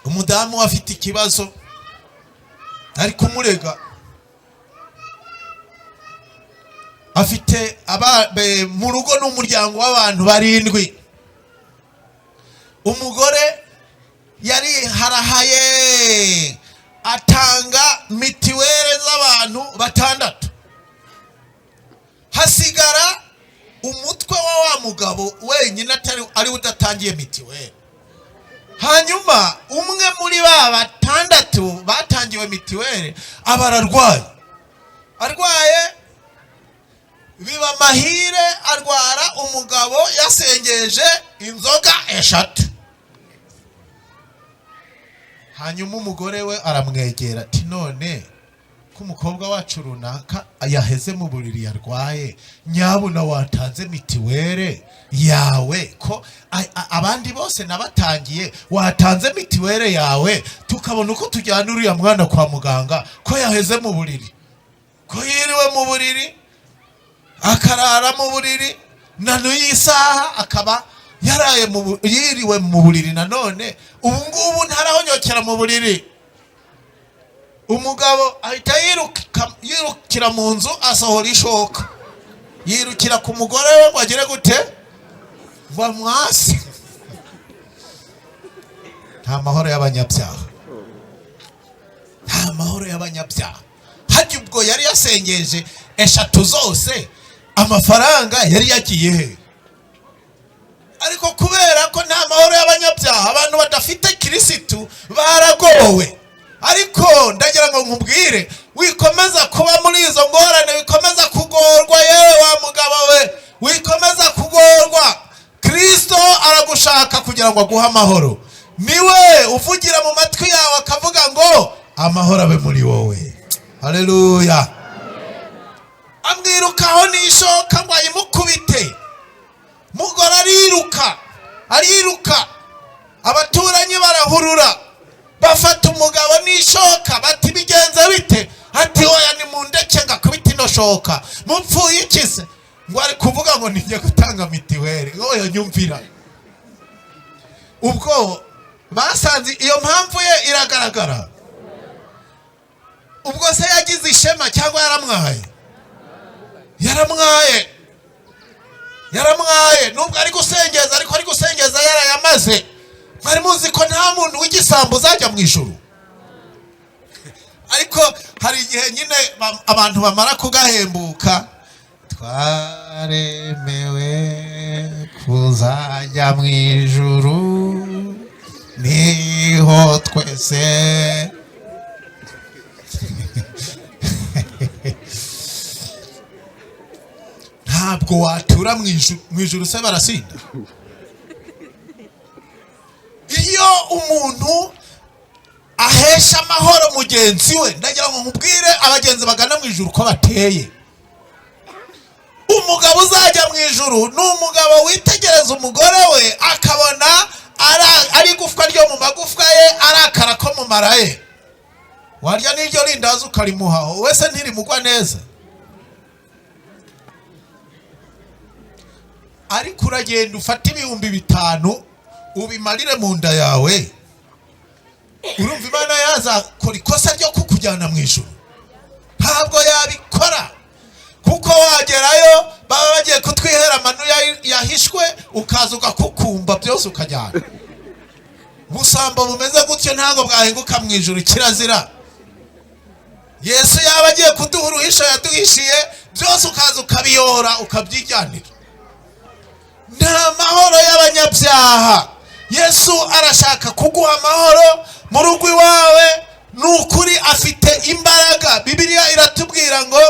umudamu we afite ikibazo, ari kumurega, afite mu rugo n'umuryango w'abantu 7. Umugore yari harahaye atanga mitiwere z'abantu 6, hasigara umutwe wa mugabo wenyine atari ari udatangiye mitiwere. Hanyuma umwe muri ba 6 batangiwe mitiwere aba ararwaye, arwaye biba mahire, arwara umugabo yasengeje inzoga 3. Hanyuma umugore we aramwegera ati none ko umukobwa wacu runaka yaheze mu buriri yarwaye, nyabuna watanze mitiwere yawe, ko abandi bose nabatangiye, watanze mitiwere yawe tukabona uko tujyana uriya mwana kwa muganga, ko yaheze mu buriri, ko yiriwe mu buriri akarara mu buriri, na n'uyu isaha akaba yaraye yiriwe mu buriri, nanone ubu ngubu ntarahonyokera mu buriri. Umugabo ahita yirukira mu nzu, asohora ishoka, yirukira ku mugore we ngo agere gute, ngo amwase. Nta mahoro y'abanyabyaha, nta mahoro y'abanyabyaha. Hajya ubwo yari yasengeje 3 zose, amafaranga yari yagiye he? Ariko kubera ko nta mahoro y'abanyabyaha, abantu badafite Kirisitu baragowe. Ariko ndagira ngo nkubwire, wikomeza kuba muri izo ngorane, wikomeza kugorwa, yewe wa mugabo we, wikomeza kugorwa. Kristo aragushaka kugira ngo aguhe amahoro. Niwe uvugira mu matwi yawe akavuga ngo amahoro abe muri wowe. Haleluya. Amwirukaho n'ishoka ngo ayimukubite. Mugore ariruka, ariruka, abaturanyi barahurura, bafata umugabo n'ishoka, bati bigenze bite? Ati oya nimundeke ngakubita ino shoka. Mupfuye iki se? Ngo ari kuvuga ngo nijye gutanga mitiwere. Oya nyumvira. Ubwo basanze iyo mpamvu ye iragaragara. Ubwo se yagize ishema cyangwa yaramwaye? Yaramwaye, yaramwaye. Nubwo ari gusengeza, ariko ari gusengeza yarayamaze. Mwari muzi ko nta muntu w'igisambo uzajya mu ijuru? Ariko hari igihe nyine abantu bamara kugahembuka, twaremewe kuzajya mu ijuru, niho twese. Ntabwo watura mu ijuru, mu ijuru se barasinda. Iyo umuntu ahesha amahoro mugenzi we, ndagira ngo nkubwire abagenzi bagana mu ijuru ko bateye. Umugabo uzajya mu ijuru ni umugabo witegereza umugore we akabona ari igufwa ryo mu magufwa ye, arakara ko mu mara ye. Warya n'iryo rindazi ukarimuhaho, wese ntirimugwa neza. Ariko uragenda ufata 5000 ubimarire mu nda yawe, urumva Imana yazakora ikosa ryo kukujyana mu ijuru? Ntabwo yabikora, kuko wagerayo baba bagiye kutwihera amanu yahishwe, ukaza ugakukumba byose ukajyana. Ubusambo bumeze gutyo ntabwo bwahinguka mu ijuru, kirazira. Yesu yaba agiye kuduha uruhisho yaduhishiye byose, ukaza ukabiyora ukabyijyanira. Nta mahoro y'abanyabyaha. Yesu arashaka kuguha amahoro mu rugo iwawe. Ni ukuri afite imbaraga. Bibiliya iratubwira ngo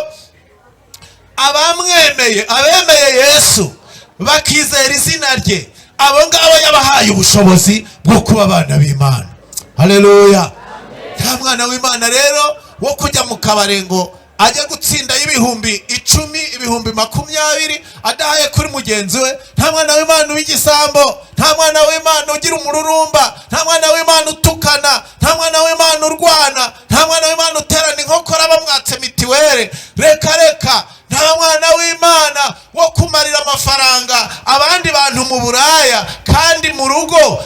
abamwemeye, abemeye Yesu bakizera izina rye, abo ngabo yabahaye ubushobozi bwo kuba abana b'Imana. Haleluya. Nta mwana w'Imana rero wo kujya mu kabare ngo ajya gutsinda 10,000, 20,000 adahaye kuri mugenzi we. Nta mwana w'Imana w'igisambo, nta mwana w'Imana ugira umururumba, nta mwana w'Imana utukana, nta mwana w'Imana urwana, nta mwana w'Imana uterana inkokora bamwatse mitiwere. Reka reka, nta mwana w'Imana wo kumarira amafaranga abandi mu buraya, kandi mu rugo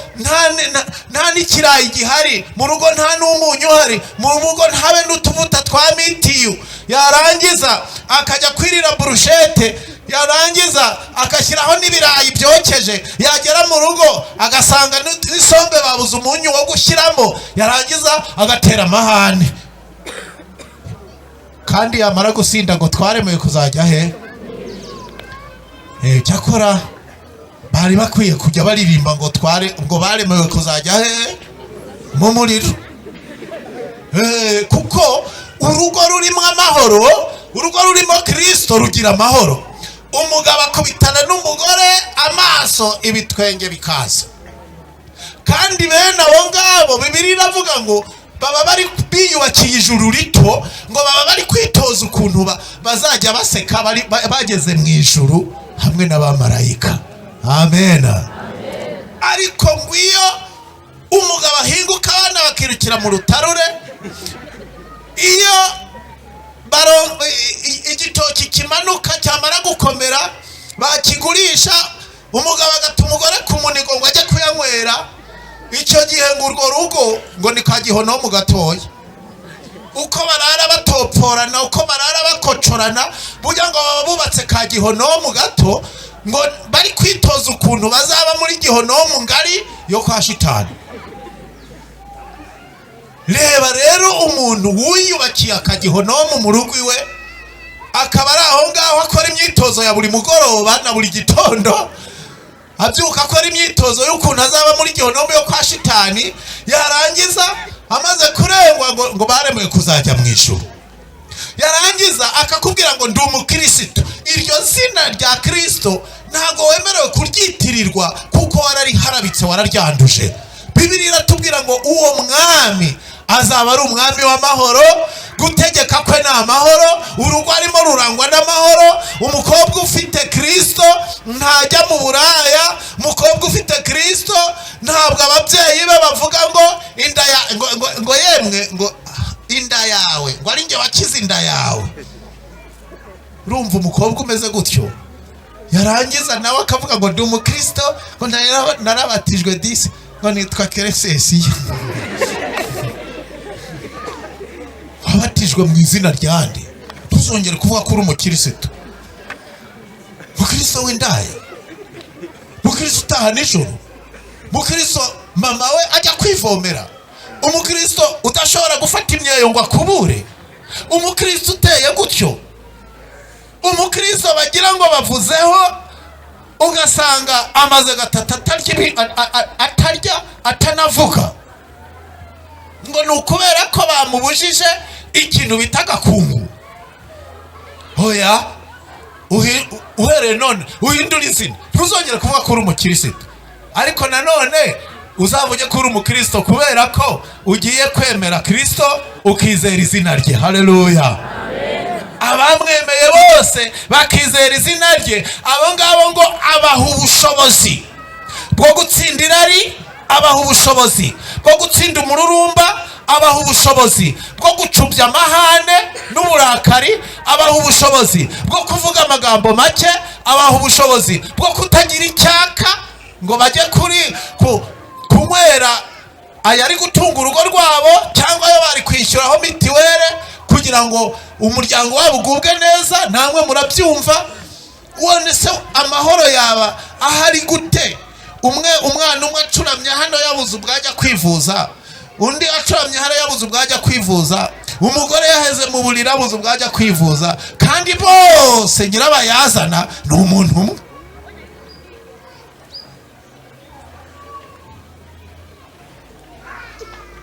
nta n'ikirayi gihari, mu rugo nta n'umunyu uhari, mu rugo ntabe n'utuvuta twa mitiyu, yarangiza akajya kwirira burushete, yarangiza agashyiraho n'ibirayi byokeje, yagera mu rugo agasanga n'isombe babuze umunyu wo gushyiramo, yarangiza agatera amahane. Kandi yamara gusinda ngo twaremewe kuzajya he? Cyakora bari bakwiye kujya baririmba ngo tware, ngo baremewe kuzajya he? Mu muriro. Kuko urugo rurimo amahoro, urugo rurimo Kristo rugira amahoro. Umugabo akubitana n'umugore amaso, ibitwenge bikaza. Kandi bene abo ngabo Bibiliya iravuga ngo baba bari biyubakiye ijuru rito, ngo baba bari kwitoza ukuntu bazajya baseka bageze mu ijuru hamwe n'abamarayika. Amen. Ariko ngo iyo umugabo ahinguka abana bakirukira mu rutarure, iyo igitoki kimanuka cyamara gukomera bakigurisha, umugabo agata umugore ku munigo ngo ajye kuyanywera, icyo gihe ngo urwo rugo ngo ni ka gihonomu gatoya. Uko barara batopforana, uko barara bakocorana, burya ngo baba bubatse ka gihonomu gato, ngo bari kwitoza ukuntu bazaba muri gihonomu ngari yo kwa shitani. Reba rero umuntu wiyubakiye akagihonomu mu rugo iwe, akaba ari aho ngaho akora imyitozo ya buri mugoroba na buri gitondo, abyuka akora imyitozo y'ukuntu azaba muri gihonomu yo kwa shitani, yarangiza amaze kurengwa ngo baremewe kuzajya mu ijuru, yarangiza akakubwira ngo ndi umukristo. Iryo zina rya Kristo ntabwo wemerewe kuryitirirwa kuko warariharabitse, wararyanduje. Bibiliya iratubwira ngo uwo mwami azaba ari umwami w'amahoro, gutegeka kwe ni amahoro, urugo arimo rurangwa n'amahoro. Umukobwa ufite Kristo ntajya mu buraya, umukobwa ufite Kristo ntabwo ababyeyi be bavuga ngo inda ya, ngo, ngo, ngo yemwe ngo inda yawe, ngo ari njye wakize inda yawe. Urumva umukobwa umeze gutyo, yarangiza nawe akavuga ngo ndi umukristo, ngo narabatijwe disi, ngo nitwa Keresesiya. Wabatijwe mu izina ryande? Ntuzongere kuvuga ko uri umukristo. Mukristo w'indaya, mukristo utaha nijoro, mukristo mama we ajya kwivomera, umukristo udashobora gufata imyeyo ngo akubure, umukristo uteye gutyo, umukristo bagira ngo bavuzeho ugasanga amaze gatatu atarya atanavuga, ngo ni ukubera ko bamubujije ikintu bita agakungu. Oya, uhereye none uhindure izina, ntuzongere kuvuga ko uri umukristo. Ariko nanone uzavuge ko uri umukristo kubera ko ugiye kwemera Kristo ukizera izina rye. Haleluya. Abamwemeye bose bakizera izina rye, abo ngabo ngo abaha ubushobozi bwo gutsinda irari, abaha ubushobozi bwo gutsinda umururumba, abaha ubushobozi bwo gucubya amahane n'uburakari, abaha ubushobozi bwo kuvuga amagambo make, abaha ubushobozi bwo kutagira icyaka ngo bajye kunywera ayari gutunga urugo rwabo cyangwa ayo bari kwishyuraho mitiwere kugira ngo umuryango wabo ugubwe neza. Namwe murabyumva. Wone se amahoro yaba ahari gute? Umwana umwe acuramye hano yabuze ubwajya kwivuza, undi acuramye hano yabuze ubwajya kwivuza, umugore yaheze mu buriri abuze ubwajya kwivuza, kandi bose nyirabayazana ni umuntu umwe.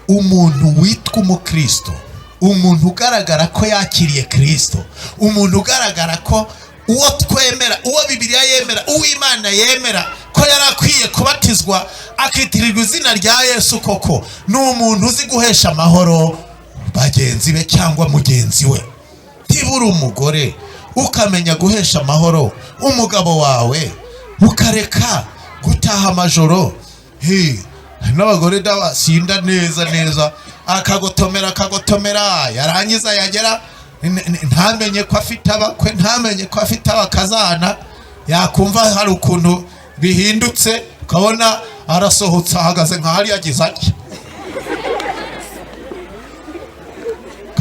Umuntu witwa umukristo, umuntu ugaragara ko yakiriye Kristo, umuntu ugaragara ko uwo twemera, uwo Bibiliya yemera, uwo Imana yemera ko yari akwiye kubatizwa akitirirwa izina rya Yesu koko, ni umuntu uzi guhesha amahoro bagenzi be cyangwa mugenzi we. Niba uri umugore ukamenya guhesha amahoro umugabo wawe, ukareka gutaha amajoro. N'abagore basinda neza neza, akagotomera akagotomera, yarangiza yagera ntamenye ko afite abakwe, ntamenye ko afite abakazana, yakumva hari ukuntu bihindutse, ukabona arasohotse ahagaze nka hariya agize atya,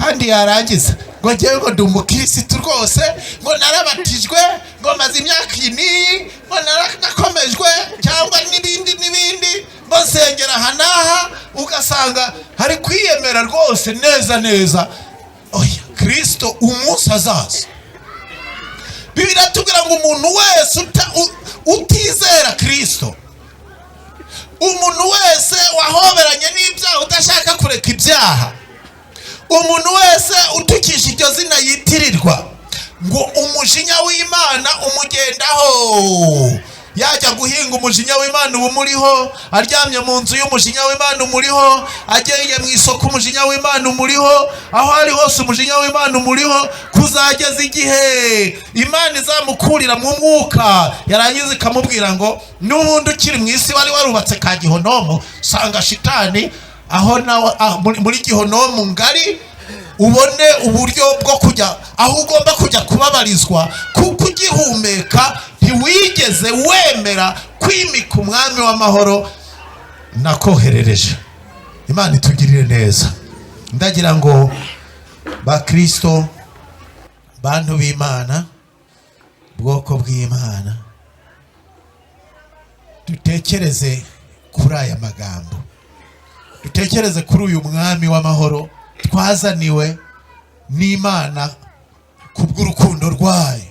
kandi yarangiza ngo ngewe ngo ndi umukirisitu rwose, ngo narabatijwe, ngo maze imyaka iyi n'iyi, ngo nakomejwe cyangwa n'ibindi n'ibindi, ngo nsengera aha n'aha, ugasanga hari kwiyemera rwose neza neza. Oya, Kirisito umunsi azaza, Bibiliya iratubwira ngo umuntu wese utizera Kirisito, umuntu wese wahoberanye n'ibyaha udashaka kureka ibyaha, umuntu wese utukisha iryo zina yitirirwa, ngo umujinya w'Imana umugendaho. Yajya guhinga umujinya w'Imana uba umuriho, aryamye mu nzu y'umujinya w'Imana umuriho, agiye mu isoko umujinya w'Imana umuriho, aho ari hose umujinya w'Imana umuriho, kuzageza igihe Imana izamukurira mu mwuka, yarangiza ikamubwira ngo n'ubundi ukiri mu isi wari warubatse ka gihonomu, sanga shitani aho nawe, muri gihonomu ngari, ubone uburyo bwo kujya aho ugomba kujya kubabarizwa, kuko ugihumeka ntiwigeze wemera kwimika umwami w'amahoro nakoherereje. Imana itugirire neza. Ndagira ngo bakristo, bantu b'Imana, bwoko bw'Imana, dutekereze kuri aya magambo, dutekereze kuri uyu mwami w'amahoro twazaniwe n'Imana kubw'urukundo rwayo.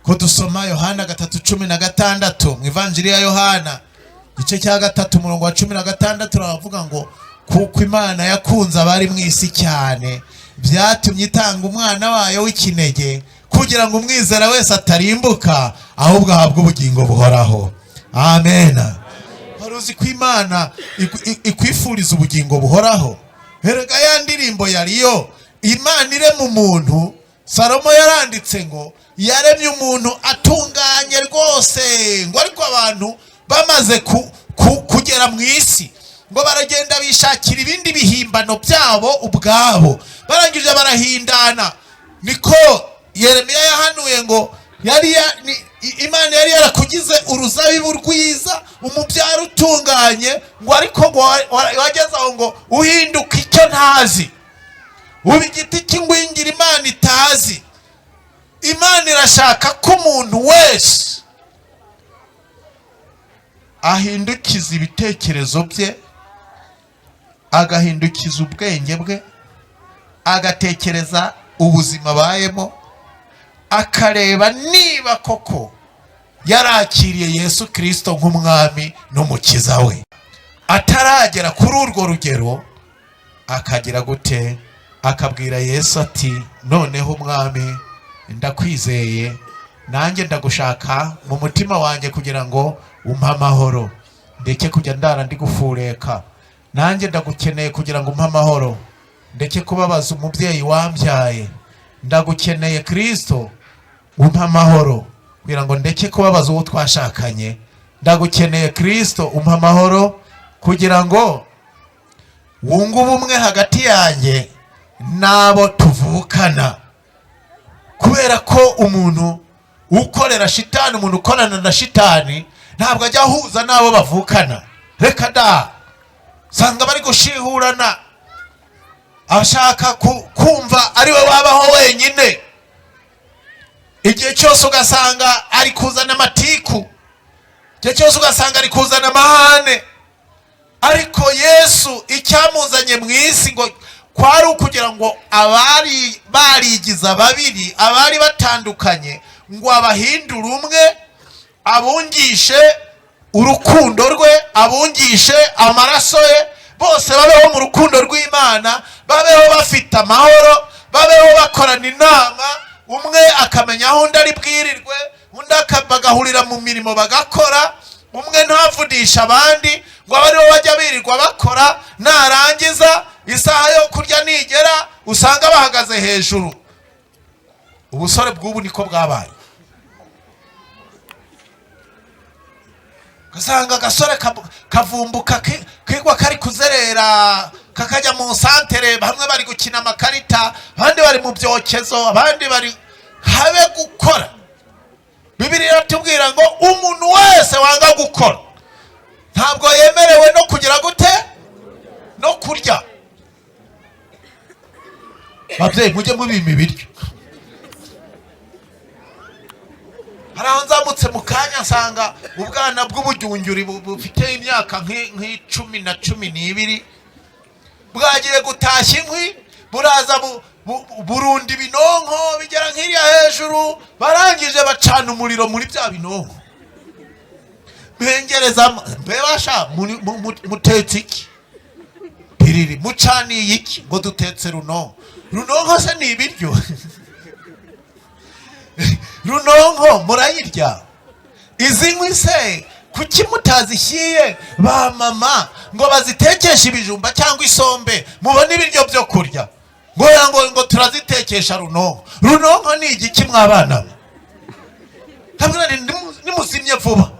Ko dusoma Yohana 3:16 mu Ivanjiri ya Yohana igice cya 3 umurongo wa 16, uravuga ngo kuko Imana yakunze abari mu isi cyane, byatumye itanga umwana wayo w'ikinege, kugira ngo umwizera wese atarimbuka, ahubwo ahabwe ubugingo buhoraho. Amen. Wari uzi ko Imana ikwifuriza ubugingo buhoraho? Erega ya ndirimbo yariyo Imana irema umuntu, Salomo yaranditse ngo yaremye umuntu atunganye rwose, ngo ariko abantu bamaze kugera mu isi ngo baragenda bishakira ibindi bihimbano byabo ubwabo, barangije barahindana. Niko Yeremiya yahanuye ngo Imana yari yarakugize uruzabibu rwiza, umubyaro utunganye, ngo ariko ngo wageze aho ngo uhinduka icyo ntazi, uba igiti cy'ingwingira Imana itazi. Imana irashaka ko umuntu wese ahindukiza ibitekerezo bye, agahindukiza ubwenge bwe, agatekereza ubuzima abayemo, akareba niba koko yarakiriye Yesu Kristo nk'umwami n'umukiza we. Ataragera kuri urwo rugero akagira gute? Akabwira Yesu ati noneho umwami ndakwizeye, nanjye ndagushaka mu mutima wanjye kugira ngo umpe amahoro, ndeke kujya ndara ndi gufureka, nanjye ndagukeneye kugira ngo umpe amahoro, ndeke kubabaza umubyeyi wambyaye, ndagukeneye Kristo umpe amahoro kugira ngo ndeke kubabaza uwo twashakanye, ndagukeneye Kristo umpe amahoro kugira ngo wunge ubumwe hagati yanjye n'abo tuvukana. Kubera ko umuntu ukorera shitani, umuntu ukorana na shitani ntabwo ajya ahuza n'abo bavukana, reka da, usanga bari gushihurana, ashaka kumva ari we wabaho wenyine. Igihe cyose ugasanga ari kuzana amatiku, igihe cyose ugasanga ari kuzana amahane. Ariko Yesu icyamuzanye mu isi ngo kwari ukugira ngo abari barigiza babiri, abari batandukanye, ngo abahindure umwe, abungishe urukundo rwe, abungishe amaraso ye, bose babeho mu rukundo rw'Imana, babeho bafite amahoro, babeho bakorana inama, umwe akamenya aho undi ari bwirirwe, undi bagahurira mu mirimo bagakora, umwe ntavunisha abandi ngo abe aribo bajya birirwa bakora, narangiza isaha yo kurya nigera usanga bahagaze hejuru. Ubusore bw'ubu niko bwabaye, ugasanga agasore kavumbuka kigwa kari kuzerera, kakajya mu santere, bamwe bari gukina amakarita, abandi bari mu byokezo, abandi bari habe gukora. Bibiliya iratubwira ngo umuntu wese wanga gukora, ntabwo yemerewe no kugira gute? No kurya. Babyeyi, mujye mubima ibiryo. Hari aho nzamutse mu kanya nsanga ubwana bw'ubujyunjuri bufite imyaka nk'icumi na 12 bwagiye gutashya inkwi, buraza burunda ibinonko bigera nk'iriya hejuru, barangije bacana umuriro muri bya binonko, bengereza. Mbebasha, mutetse iki? Piriri, mucaniye iki? Ngo dutetse runonko. Runonko se ni ibiryo? Runonko murayirya? Izi nkwi se kuki mutazishyiriye ba mama ngo bazitekeshe ibijumba cyangwa isombe, mubone ibiryo byo kurya? Ngo ya, ngo turazitekesha runonko. Runonko ni igiki mwabana mwe? Ndabwira nti nimuzimye vuba.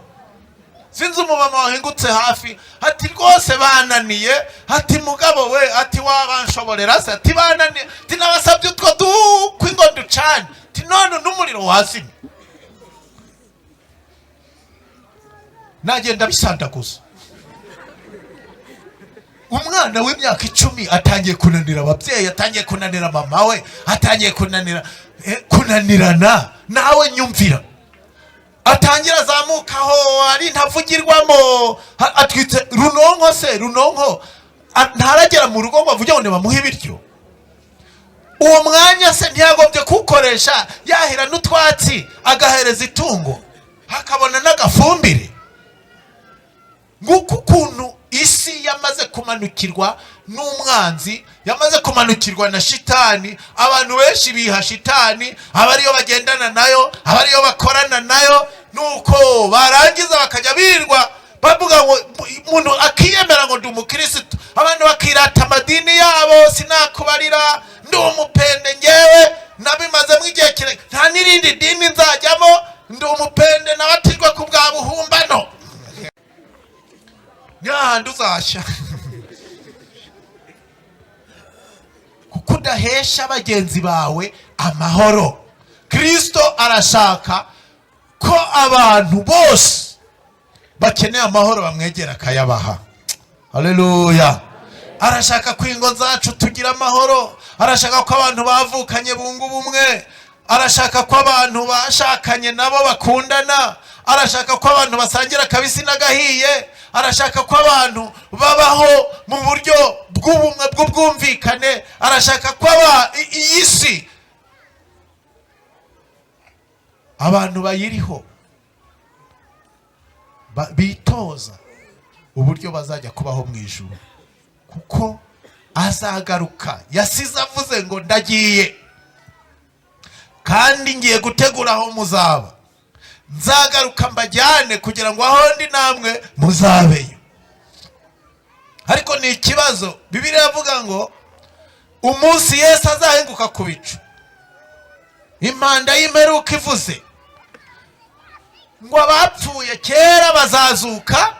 Sinzi umumama wahingutse hafi, ati rwose bananiye, ati mugabo we, ati wabanshoborera se, ati bananiye, ati nabasabye utwo dukwi ngo ducane, ati none n'umuriro wazimye. Nagenda bisandaguza. Umwana w'imyaka 10 atangiye kunanira ababyeyi, atangiye kunanira mama we, atangiye kunanirana nawe. Nyumvira, atangira azamukaho ari ntavugirwamo, atwitse runonko se. Runonko ntaragera mu rugo ngo avuge ngo nibamuhe ibiryo. Uwo mwanya se ntiyagombye kuwukoresha yahira n'utwatsi agahereza itungo, hakabona n'agafumbire? Nguko ukuntu isi yamaze kumanukirwa n'umwanzi, yamaze kumanukirwa na shitani. Abantu benshi biha shitani, aba ariyo bagendana nayo, aba ariyo bakorana nayo, nuko barangiza bakajya birirwa bavuga ngo umuntu akiyemera ngo ndi umukirisitu, abantu bakirata amadini yabo. Sinakubarira, ndi umupende ngewe, nabimazemo igihe kirekire, nta n'irindi dini nzajyamo, ndi umupende nabatijwe ku bwa buhumbano. Ni hahandi uzashya kuko udahesha bagenzi bawe amahoro. Kristo arashaka ko abantu bose bakeneye amahoro bamwegera akayabaha. Haleluya! Arashaka ko ingo zacu tugira amahoro, arashaka ko abantu bavukanye bunga ubumwe, arashaka ko abantu bashakanye nabo bakundana, arashaka ko abantu basangira akabisi n'agahiye, arashaka ko abantu babaho mu buryo bw'ubumwe, bw'ubwumvikane, arashaka ko iyi si abantu bayiriho bitoza uburyo bazajya kubaho mu ijuru, kuko azagaruka. Yasize avuze ngo ndagiye kandi ngiye gutegura aho muzaba, nzagaruka mbajyane kugira ngo aho ndi namwe muzabeyo. Ariko ni ikibazo. Bibiliya iravuga ngo umunsi Yesu azahinguka ku bicu, impanda y'imperuka ivuze, ngo abapfuye kera bazazuka,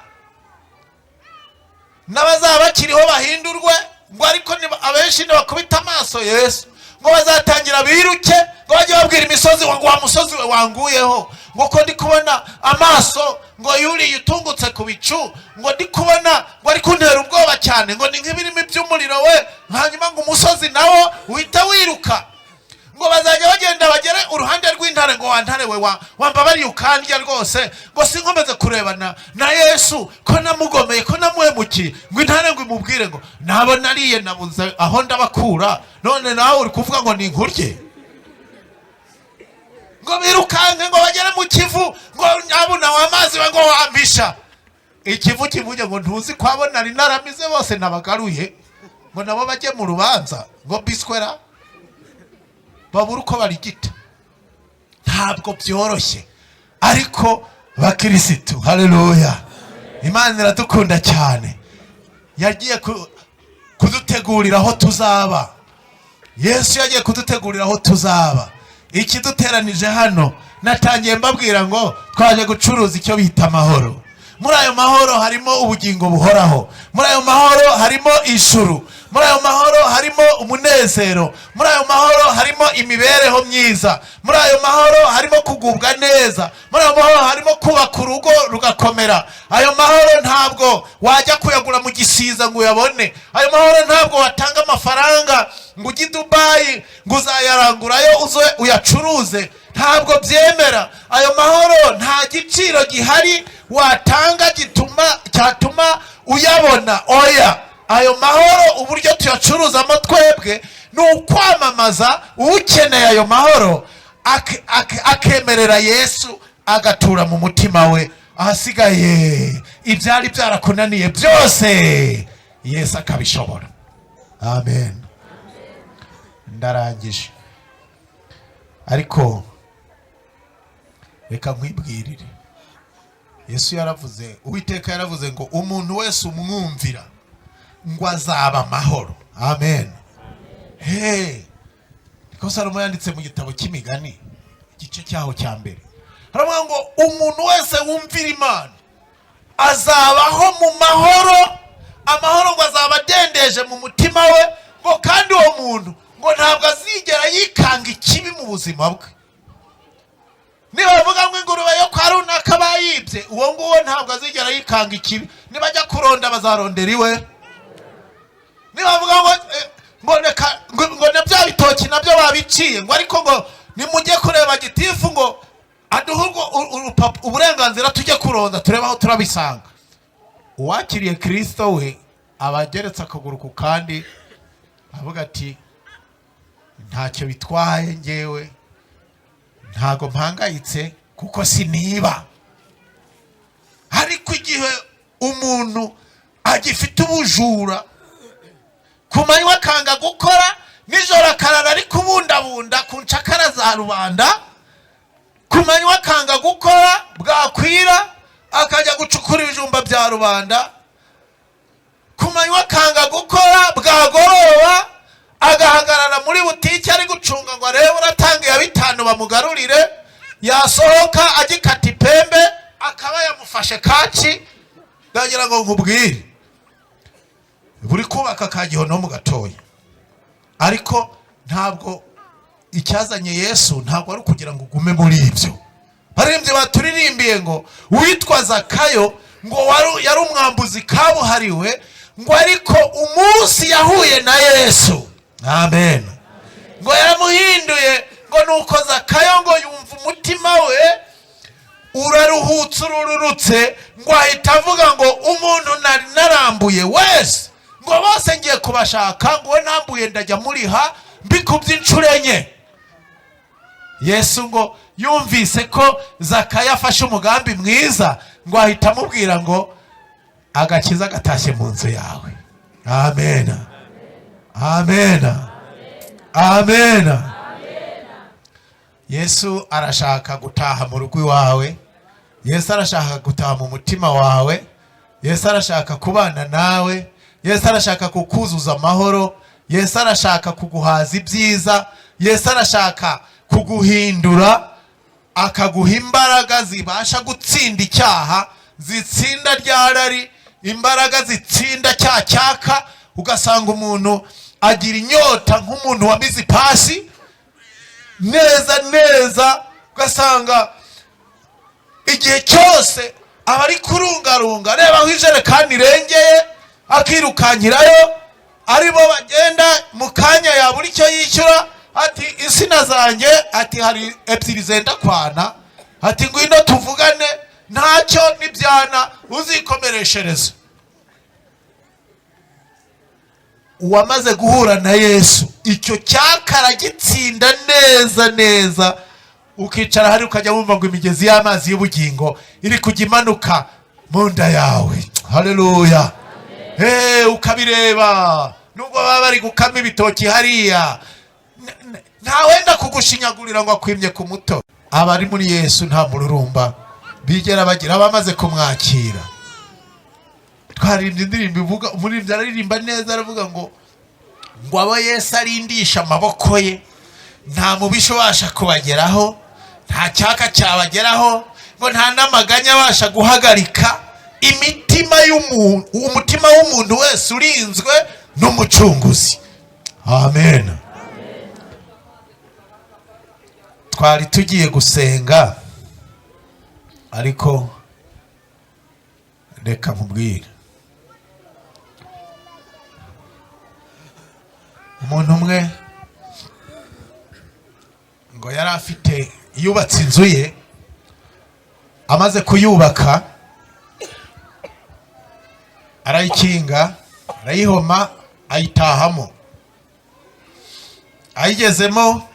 n'abazaba bakiriho bahindurwe, ngo ariko abenshi nibakubita amaso Yesu, ngo bazatangira biruke, ngo bajye babwira imisozi ngo wa musozi we wanguyeho, ngo ko ndi kubona amaso ngo yuriye utungutse ku bicu, ngo ndi kubona ngo ari kuntera ubwoba cyane, ngo ni nk'ibirimi by'umuriro we. Hanyuma ngo umusozi nawo uhita wiruka, ngo bazajya bagenda bagere uruhande rw'intare, ngo wantare we wambabariye ukandya rwose, ngo sinkomeze kurebana na Yesu, ko namugomeye, ko namuhemukiye. Ngo intare ngo imubwire ngo nabo nariye nabuze aho ndabakura, none nawe uri kuvuga ngo ni inkurye. Ngo birukanke ngo bagere mu kivu, ngo nyabuna w'amazi we ngo wampisha. Ikivu kivuge ngo ntuzi ko abo nari naramize bose nabagaruye, ngo nabo bajye mu rubanza, ngo biswera babure uko barigita. Ntabwo byoroshye, ariko bakirisitu, haleluya, Imana iradukunda cyane, yagiye kudutegurira aho tuzaba. Yesu yagiye kudutegurira aho tuzaba. Ikiduteranije hano, natangiye mbabwira ngo twaje gucuruza icyo bita amahoro. Muri ayo mahoro harimo ubugingo buhoraho, muri ayo mahoro harimo ijuru, Muri ayo mahoro harimo umunezero. Muri ayo mahoro harimo imibereho myiza. Muri ayo mahoro harimo kugubwa neza. Muri ayo mahoro harimo kubaka urugo rugakomera. Ayo mahoro ntabwo wajya kuyagura mu Gisiza ngo uyabone. Ayo mahoro ntabwo watanga amafaranga ngo ujye i Dubayi ngo uzayarangurayo uze uyacuruze, ntabwo byemera. Ayo mahoro nta giciro gihari watanga gituma cyatuma uyabona, oya. Ayo mahoro uburyo tuyacuruzamo twebwe ni ukwamamaza. Ukeneye ayo mahoro akemerera Yesu agatura mu mutima we, ahasigaye ibyari byarakunaniye byose Yesu akabishobora. Amen. Ndarangije, ariko reka nkwibwirire. Yesu yaravuze, Uwiteka yaravuze ngo umuntu wese umwumvira ngo azaba amahoro. Amen. Hey, niko Salomo yanditse mu gitabo cy'Imigani, igice cyaho cya mbere. Haravuga ngo umuntu wese wumvira Imana azabaho mu mahoro. Amahoro ngo azaba adendeje mu mutima we, ngo kandi uwo muntu ngo ntabwo azigera yikanga ikibi mu buzima bwe. Niba bavuga ngo ingurube yo kwa runaka bayibye, uwo nguwo ntabwo azigera yikanga ikibi. Nibajya kuronda bazarondera iwe. Niba bavuga ngo ngo reka ngo na bya bitoki nabyo babiciye, ngo ariko ngo nimujye kureba gitifu ngo aduhe uburenganzira tujye kuronda turebe aho turabisanga. Uwakiriye Kirisito we aba ageretse akaguru ku kandi, avuga ati: "Ntacyo bitwaye, ngewe ntago mpangayitse kuko siniba." Ariko igihe umuntu agifite ubujura, ku manywa akanga gukora, nijoro akarara ari kubundabunda ku ncakara za rubanda, ku manywa akanga gukora, bwakwira akajya gucukura ibijumba bya rubanda, ku manywa akanga gukora, bwagoroba agahagarara muri butike ari gucunga ngo arebe uratanga iya 5 bamugarurire, yasohoka agikata ipembe akaba yamufashe kaci. Ndagira ngo nkubwire, buri kubaka ka gihonomu gatoya. Ariko ntabwo icyazanye Yesu ntabwo ari ukugira ngo ugume muri ibyo. Baririmbyi baturirimbiye ngo witwa Zakayo ngo yari umwambuzi kabuhariwe, ngo ariko umunsi yahuye na Yesu, amen, ngo yaramuhinduye. Ngo nuko Zakayo ngo yumva umutima we uraruhutse, ururutse, ngo ahita avuga ngo umuntu nari narambuye wese, ngo bose ngiye kubashaka, ngo uwo nambuye ndajya muriha mbikubye inshuro 4. Yesu ngo yumvise ko Zakayo afashe umugambi mwiza, ngo ahita amubwira ngo agakiza gatashye mu nzu yawe. Amen, amen, amen. Yesu arashaka gutaha mu rugo iwawe. Yesu arashaka gutaha mu mutima wawe. Yesu arashaka kubana nawe. Yesu arashaka kukuzuza amahoro. Yesu arashaka kuguhaza ibyiza. Yesu arashaka kuguhindura, akaguha imbaraga zibasha gutsinda icyaha, zitsinda rya rari, imbaraga zitsinda cya cyaka. Ugasanga umuntu agira inyota nk'umuntu wamize ipasi neza neza, ugasanga igihe cyose aba ari kurungarunga areba aho ijerekani irengeye akirukankirayo. Aribo bagenda mu kanya yabura icyo yishyura, ati: "Insina zanjye," ati, "hari ebyiri zenda kwana," ati: "Ngwino tuvugane, ntacyo n'ibyana uzikomereshereza." Uwamaze guhura na Yesu icyo cyaka aragitsinda neza neza. Ukicara hari ukajya wumva ngo imigezi y'amazi y'ubugingo iri kujya imanuka mu nda yawe. Haleluya! Hey, ukabireba nubwo baba bari gukama ibitoki hariya, ntawenda kugushinyagurira ngo akwimye ku muto. Abari muri Yesu nta mururumba bigera bagira, abamaze kumwakira. Twaririmbye indirimbo ivuga, umuririmbyi araririmba neza, aravuga ngo abo Yesu arindisha amaboko ye nta mubisha ubasha kubageraho, nta cyaka cyabageraho, ngo nta n'amaganya abasha guhagarika imitima y'umuntu. Umutima w'umuntu wese urinzwe N'umucunguzi. Amen. Twari tugiye gusenga, ariko reka nkubwire. Umuntu umwe ngo yari afite, yubatse inzu ye. Amaze kuyubaka arayikinga, arayihoma, ayitahamo. Ayigezemo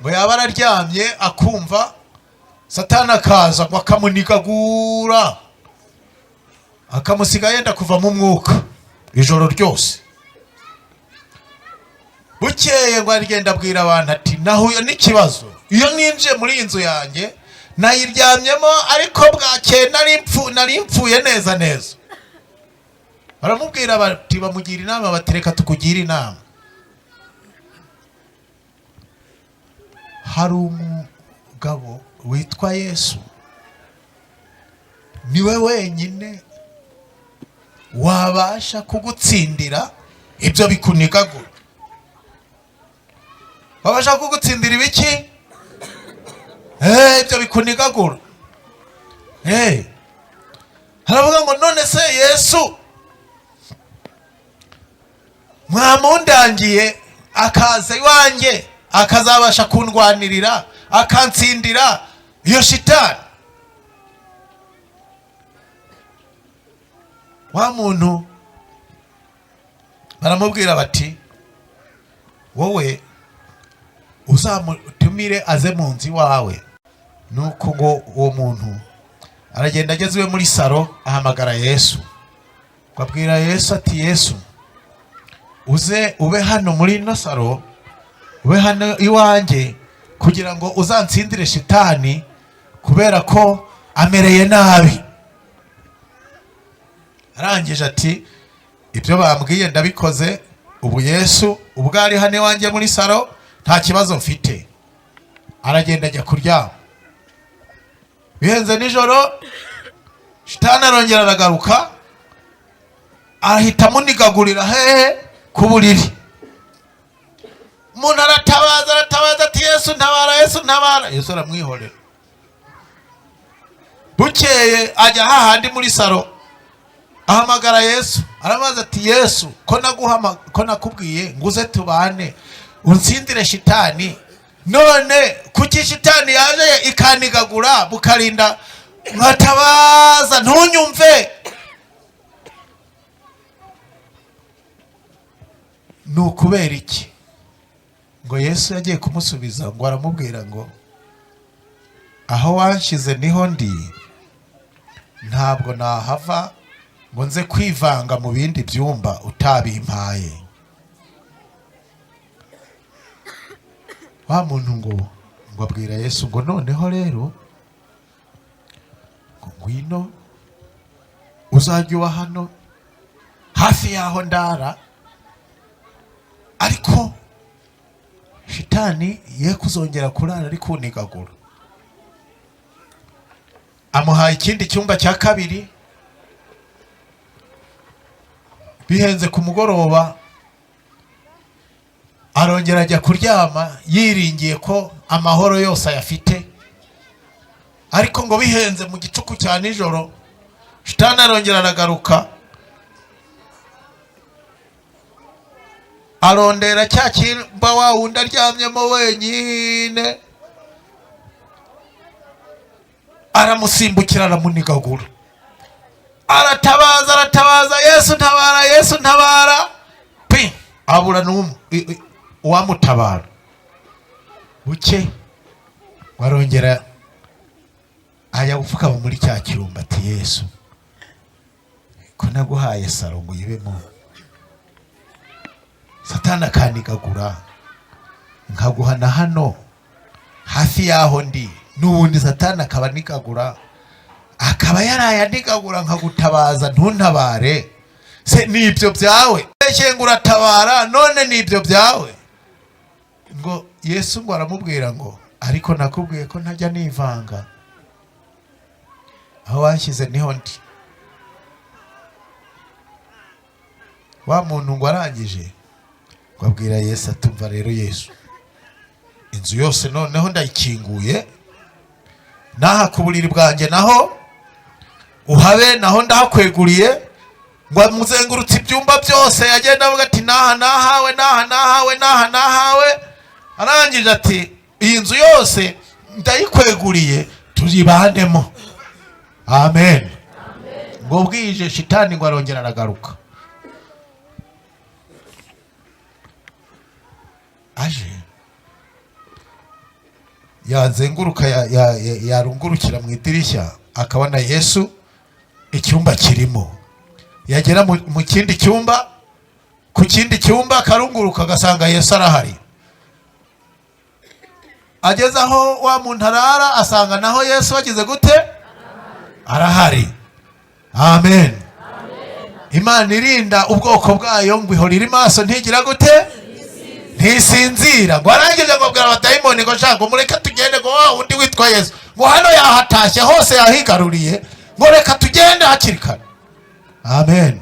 ngo yaba araryamye, akumva Satani akaza ngo akamunigagura, akamusiga yenda kuvamo umwuka ijoro ryose. Bukeye ngo aragenda abwira abantu ati: "Nahuye n'ikibazo. Iyo ninjiye muri iyi nzu yanjye, nayiryamyemo, ariko bwakeye nari mpfuye neza neza." Baramubwira bati, bamugira inama bati: "Reka tukugira inama. Hari umugabo witwa Yesu, niwe wenyine wabasha kugutsindira ibyo bikunigagura." Wabasha kugutsindira ibiki? Ibyo bikunigagura. Haravuga ngo: "None se Yesu mwamundangiye akaza iwanjye, akazabasha kundwanirira, akantsindira iyo shitani?" Wa muntu baramubwira bati: "Wowe uzamutumire aze mu nzu iwawe." Nuko ngo uwo muntu aragenda, ageze iwe muri saro ahamagara Yesu, ngo abwira Yesu ati: "Yesu, uze ube hano muri ino saro, ube hano iwanjye, kugira ngo uzantsindire shitani, kubera ko amereye nabi." Arangije ati: "Ibyo bambwiye ndabikoze. Ubu Yesu ubwo ari hano iwanjye muri saro, nta kibazo mfite." Aragenda ajya kuryama. Bihenze nijoro, shitani arongera aragaruka, ahita amunigagurira hehe? Ku buriri. Umuntu aratabaza, aratabaza ati: "Yesu, ntabara! Yesu, ntabara!" Yesu aramwihorera. Bukeye ajya hahandi muri saro, ahamagara Yesu, arabaza ati: "Yesu, ko nakubwiye ngo uze tubane, unsindire shitani, none kuki shitani yaje ikanigagura, bukarinda nkatabaza ntunyumve? Ni ukubera iki?" Ngo Yesu yagiye kumusubiza, ngo aramubwira ngo: "Aho wanshyize niho ndi. Ntabwo nahava ngo nze kwivanga mu bindi byumba utabimpaye." Wa muntu ngo abwira Yesu ngo: "Noneho rero ngo ngwino uzajya uba hano hafi y'aho ndara, ariko shitani ye kuzongera kurara ari kunigagura." Amuhaye ikindi cyumba cya kabiri. Bihenze ku mugoroba, arongera ajya kuryama yiringiye ko amahoro yose ayafite. Ariko ngo bihenze mu gicuku cya nijoro, shitani arongera aragaruka, arondera cya cyumba wa wundi aryamyemo wenyine, aramusimbukira, aramunigagura. Aratabaza, aratabaza: "Yesu, ntabara! Yesu, ntabara!" Pi, abura n'umwe uwamutabara. Buke warongera ajya gupfukama muri cya cyumba ati: "Yesu, ko naguhaye saro ngo uyibemo, Satani akanigagura, nkaguha na hano hafi y'aho ndi, n'ubundi Satani akaba anigagura, akaba yaraye anigagura, nkagutabaza ntuntabare, se ni ibyo byawe? Ngo uratabara, none ni ibyo byawe?" Ngo Yesu ngo aramubwira ngo: "Ariko nakubwiye ko ntajya nivanga. Aho wanshyize niho ndi." Wa muntu ngo arangije ngo abwira Yesu atumva rero Yesu, inzu yose noneho ndayikinguye, naha ku buriri bwanjye naho uhabe, naho ndahakweguriye. Ngo amuzengurutse ibyumba byose, agenda avuga ati naha nahawe, naha nahawe, naha nahawe. Arangije ati iyi nzu yose ndayikweguriye, tuyibanemo. Amen. Ngo bwije shitani ngo arongera aragaruka, aje yazenguruka yarungurukira mu idirishya akabona Yesu icyumba kirimo, yagera mu kindi cyumba, ku kindi cyumba akarunguruka agasanga Yesu arahari. Ageze aho wa muntu arara asanga naho Yesu wagize gute? Arahari. Amen. Imana irinda ubwoko bwayo ngo ihora iri maso, ntigira gute? Ntisinzira. Ngo arangije ngo abwira abadayimoni ngo shaka mureke tugende, ngo wa wundi witwa Yesu ngo hano yahatashye hose yahigaruriye, ngo reka tugende hakiri kare. Amen.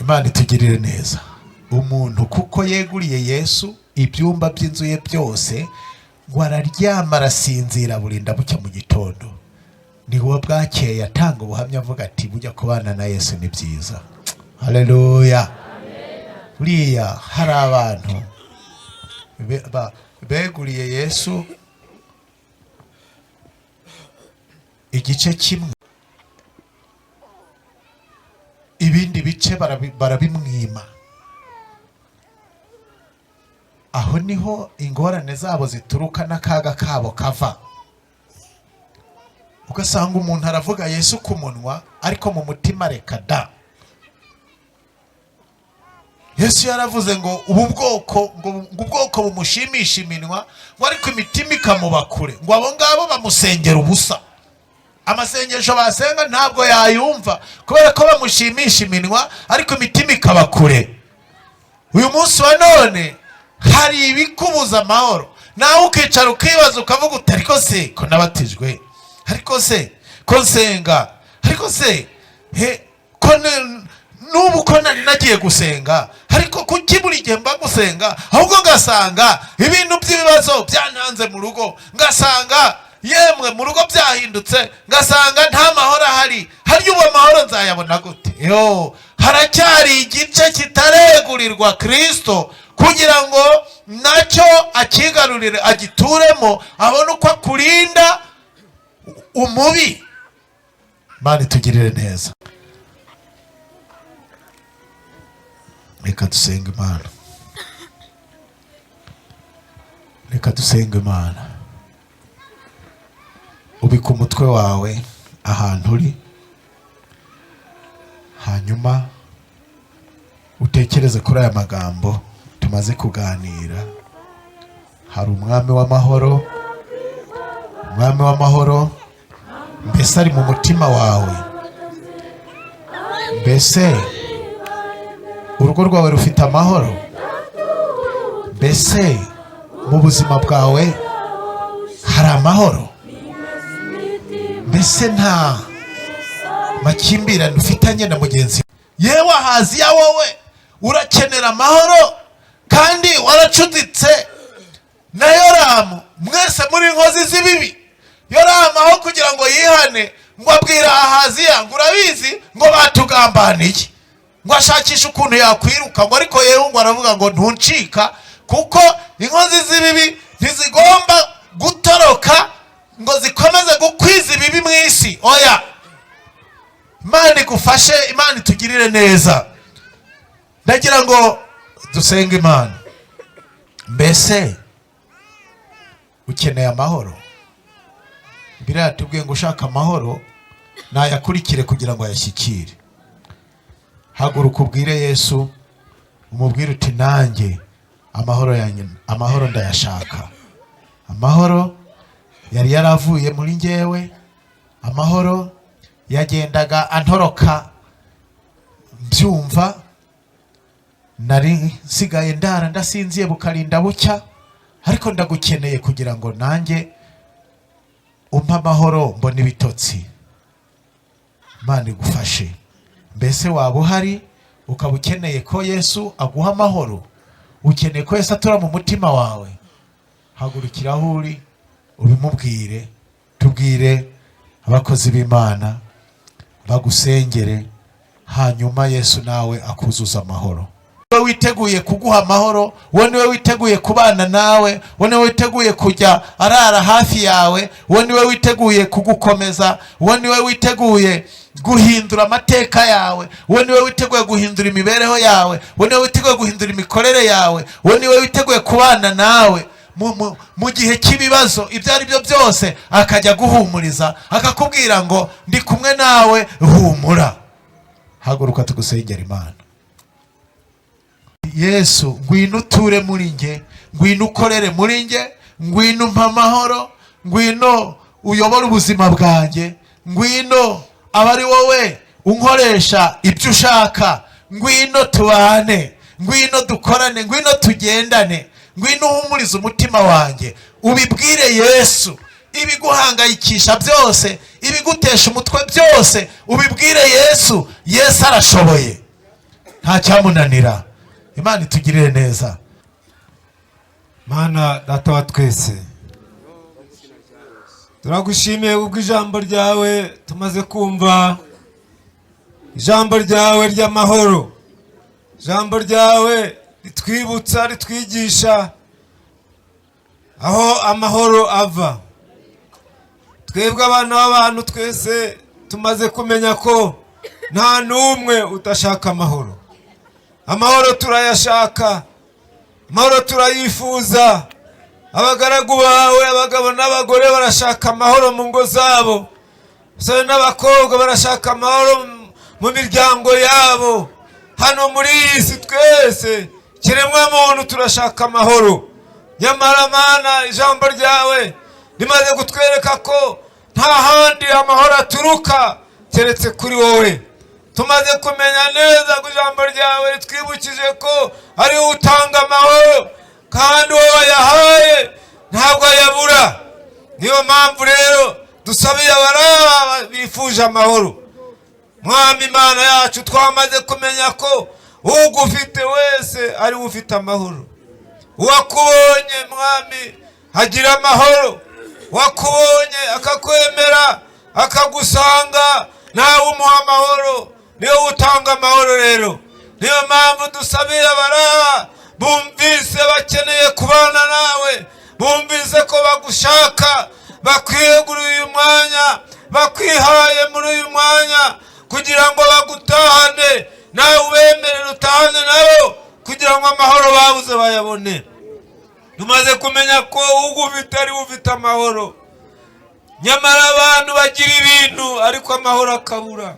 Imana itugirire neza. Umuntu kuko yeguriye Yesu ibyumba by'inzu ye byose, ngo araryama arasinzira burinda bucya mu gitondo. Niho bwakeye atanga ubuhamya avuga ati bujya kubana na Yesu ni byiza. Haleluya. Buriya hari abantu beguriye Yesu igice kimwe, ibindi bice barabimwima. Aho niho ingorane zabo zituruka n'akaga kabo kava. Ugasanga umuntu aravuga Yesu ku munwa ariko mu mutima reka da. Yesu yaravuze ngo ubu bwoko, ngo ubwoko bumushimisha iminwa, ngo ariko imitima ikamuba kure, ngo abo ngabo bamusengera ubusa. Amasengesho basenga ntabwo yayumva kubera ko bamushimisha iminwa ariko imitima ikaba kure. Uyu munsi wa none hari ibikubuza amahoro, nawe ukicara ukibaza ukavuga uti ariko se ko nabatijwe, ariko se ko nsenga, ariko se ko n'ubu ko nari nagiye gusenga, ariko kuki buri gihe mba gusenga ahubwo ngasanga ibintu by'ibibazo byantanze mu rugo, ngasanga yemwe mu rugo byahindutse, ngasanga nta mahoro ahari, harya ubu amahoro nzayabona gute? Yo, haracyari igice kitaregurirwa Kristo kugira ngo nacyo akigarurire, agituremo, abone uko akurinda umubi. Imana itugirire neza. Reka dusenge Imana. Reka dusenge Imana. Ubika umutwe wawe ahantu uri, hanyuma utekereze kuri aya magambo tumaze kuganira. Hari umwami w'amahoro, umwami w'amahoro mbese ari mu mutima wawe? Mbese urugo rwawe rufite amahoro? Mbese mu buzima bwawe hari amahoro? Mbese nta makimbirane ufitanye na mugenzi? Yewe Ahaziya, wowe urakenera amahoro kandi waracuditse na Yoramu, mwese muri inkozi z'ibibi. Yoramu aho kugira ngo yihane ngo abwira Ahaziya ngo urabizi ngo batugambaniye, ngo ashakishe ukuntu yakwiruka, ngo ariko Yehu ngo aravuga ngo ntuncika, kuko inkozi z'ibibi ntizigomba gutoroka ngo zikomeze gukwiza ibibi mu isi. Oya, Imana igufashe, Imana itugirire neza. Ndagira ngo dusenge Imana. Mbese ukeneye amahoro? Bibiliya yatubwiye ngo ushaka amahoro nayakurikire kugira ngo ayashyikire. Haguruka ubwire Yesu, umubwire uti nanjye amahoro yanjye, amahoro ndayashaka. Amahoro yari yaravuye muri njyewe, amahoro yagendaga antoroka mbyumva, nari nsigaye ndara ndasinziye bukarinda bucya, ariko ndagukeneye kugira ngo nanjye umpe amahoro mbone ibitotsi. Imana igufashe. Mbese waba uhari ukaba ukeneye ko Yesu aguha amahoro, ukeneye ko Yesu atura mu mutima wawe? Hagurukira aho uri ubimubwire, tubwire abakozi b'Imana bagusengere, hanyuma Yesu nawe akuzuza amahoro. We witeguye kuguha amahoro, we niwe witeguye kubana nawe, we niwe witeguye kujya arara hafi yawe, we niwe witeguye kugukomeza, we niwe witeguye guhindura amateka yawe, we niwe witeguye guhindura imibereho yawe, we niwe witeguye guhindura imikorere yawe, we niwe witeguye kubana nawe mu gihe cy'ibibazo ibyo ari byo byose, akajya aguhumuriza, akakubwira ngo ndi kumwe nawe, humura. Haguruka tugusengera Imana. Yesu, ngwino uture muri nge, ngwino ukorere muri nge, ngwino umpe amahoro, ngwino uyobore ubuzima bwanjye, ngwino aba ari wowe unkoresha ibyo ushaka, ngwino tubane, ngwino dukorane, ngwino tugendane, ngwino uhumurize umutima wanjye. Ubibwire Yesu ibiguhangayikisha byose, ibigutesha umutwe byose, ubibwire Yesu. Yesu arashoboye, nta cyamunanira. Imana itugirire neza. Mana Data wa twese, turagushimiye kuko ijambo ryawe tumaze kumva, ijambo ryawe ry'amahoro, ijambo ryawe ritwibutsa, ritwigisha aho amahoro ava. Twebwe abana b'abantu twese tumaze kumenya ko nta n'umwe udashaka amahoro. Amahoro turayashaka, amahoro turayifuza. Abagaragu bawe, abagabo n'abagore, barashaka amahoro mu ngo zabo, abasore n'abakobwa barashaka amahoro mu miryango yabo. Hano muri iyi si twese kiremwa muntu turashaka amahoro. Nyamara Mana, ijambo ryawe rimaze kutwereka ko nta handi amahoro aturuka keretse kuri wowe. Tumaze kumenya neza ko ijambo ryawe ritwibukije ko ari wowe utanga amahoro, kandi uwo wayahaye ntabwo ayabura. Niyo mpamvu rero dusabiye abaraba bifuje amahoro. Mwami Imana yacu, twamaze kumenya ko ugufite wese ari we ufite amahoro. Uwakubonye, Mwami, agira amahoro. Wakubonye akakwemera akagusanga, nawe umuha amahoro, niwe utanga amahoro. Rero niyo mpamvu dusabira abaraba bumvise bakeneye kubana nawe, bumvise ko bagushaka, bakwiyeguriye uyu mwanya, bakwihaye muri uyu mwanya kugira ngo bagutahane nawe, ubemerere utahane nabo kugira ngo amahoro babuze bayabone. Tumaze kumenya ko ugufite ari we ufite amahoro. Nyamara abantu bagira ibintu ariko amahoro akabura.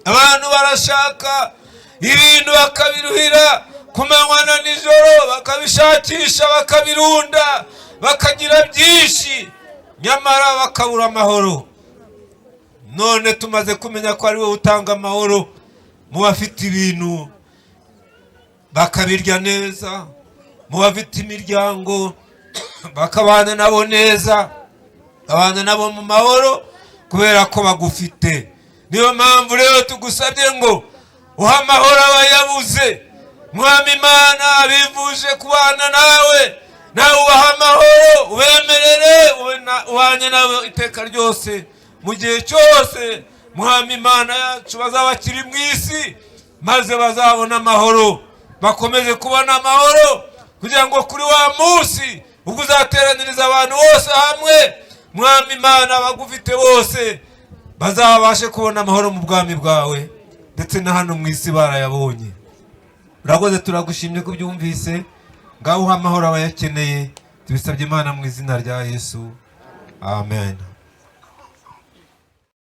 Abantu barashaka ibintu bakabiruhira ku manywa na nijoro, bakabishakisha, bakabirunda, bakagira byinshi, nyamara bakabura amahoro. None tumaze kumenya ko ari wowe utanga amahoro mu bafite ibintu bakabirya neza, mu bafite imiryango bakabana nabo neza, babana nabo mu mahoro kubera ko bagufite. Niyo mpamvu rero tugusabye ngo uhe amahoro abayabuze. Mwami Imana, bifuje kubana nawe, nawe ubahe amahoro, ubemerere ubanye nabo iteka ryose, mu gihe cyose, Mwami Imana yacu, bazaba bakiri mu isi, maze bazabona amahoro, bakomeze kubona amahoro, kugira ngo kuri wa munsi ubwo uzateraniriza abantu bose hamwe, Mwami Imana, abagufite bose bazabashe kubona amahoro mu bwami bwawe, ndetse na hano mu isi barayabonye. Urakoze, turagushimye ko ubyumvise. Ngaho uha amahoro abayakeneye. Tubisabye Imana mu izina rya Yesu, amen.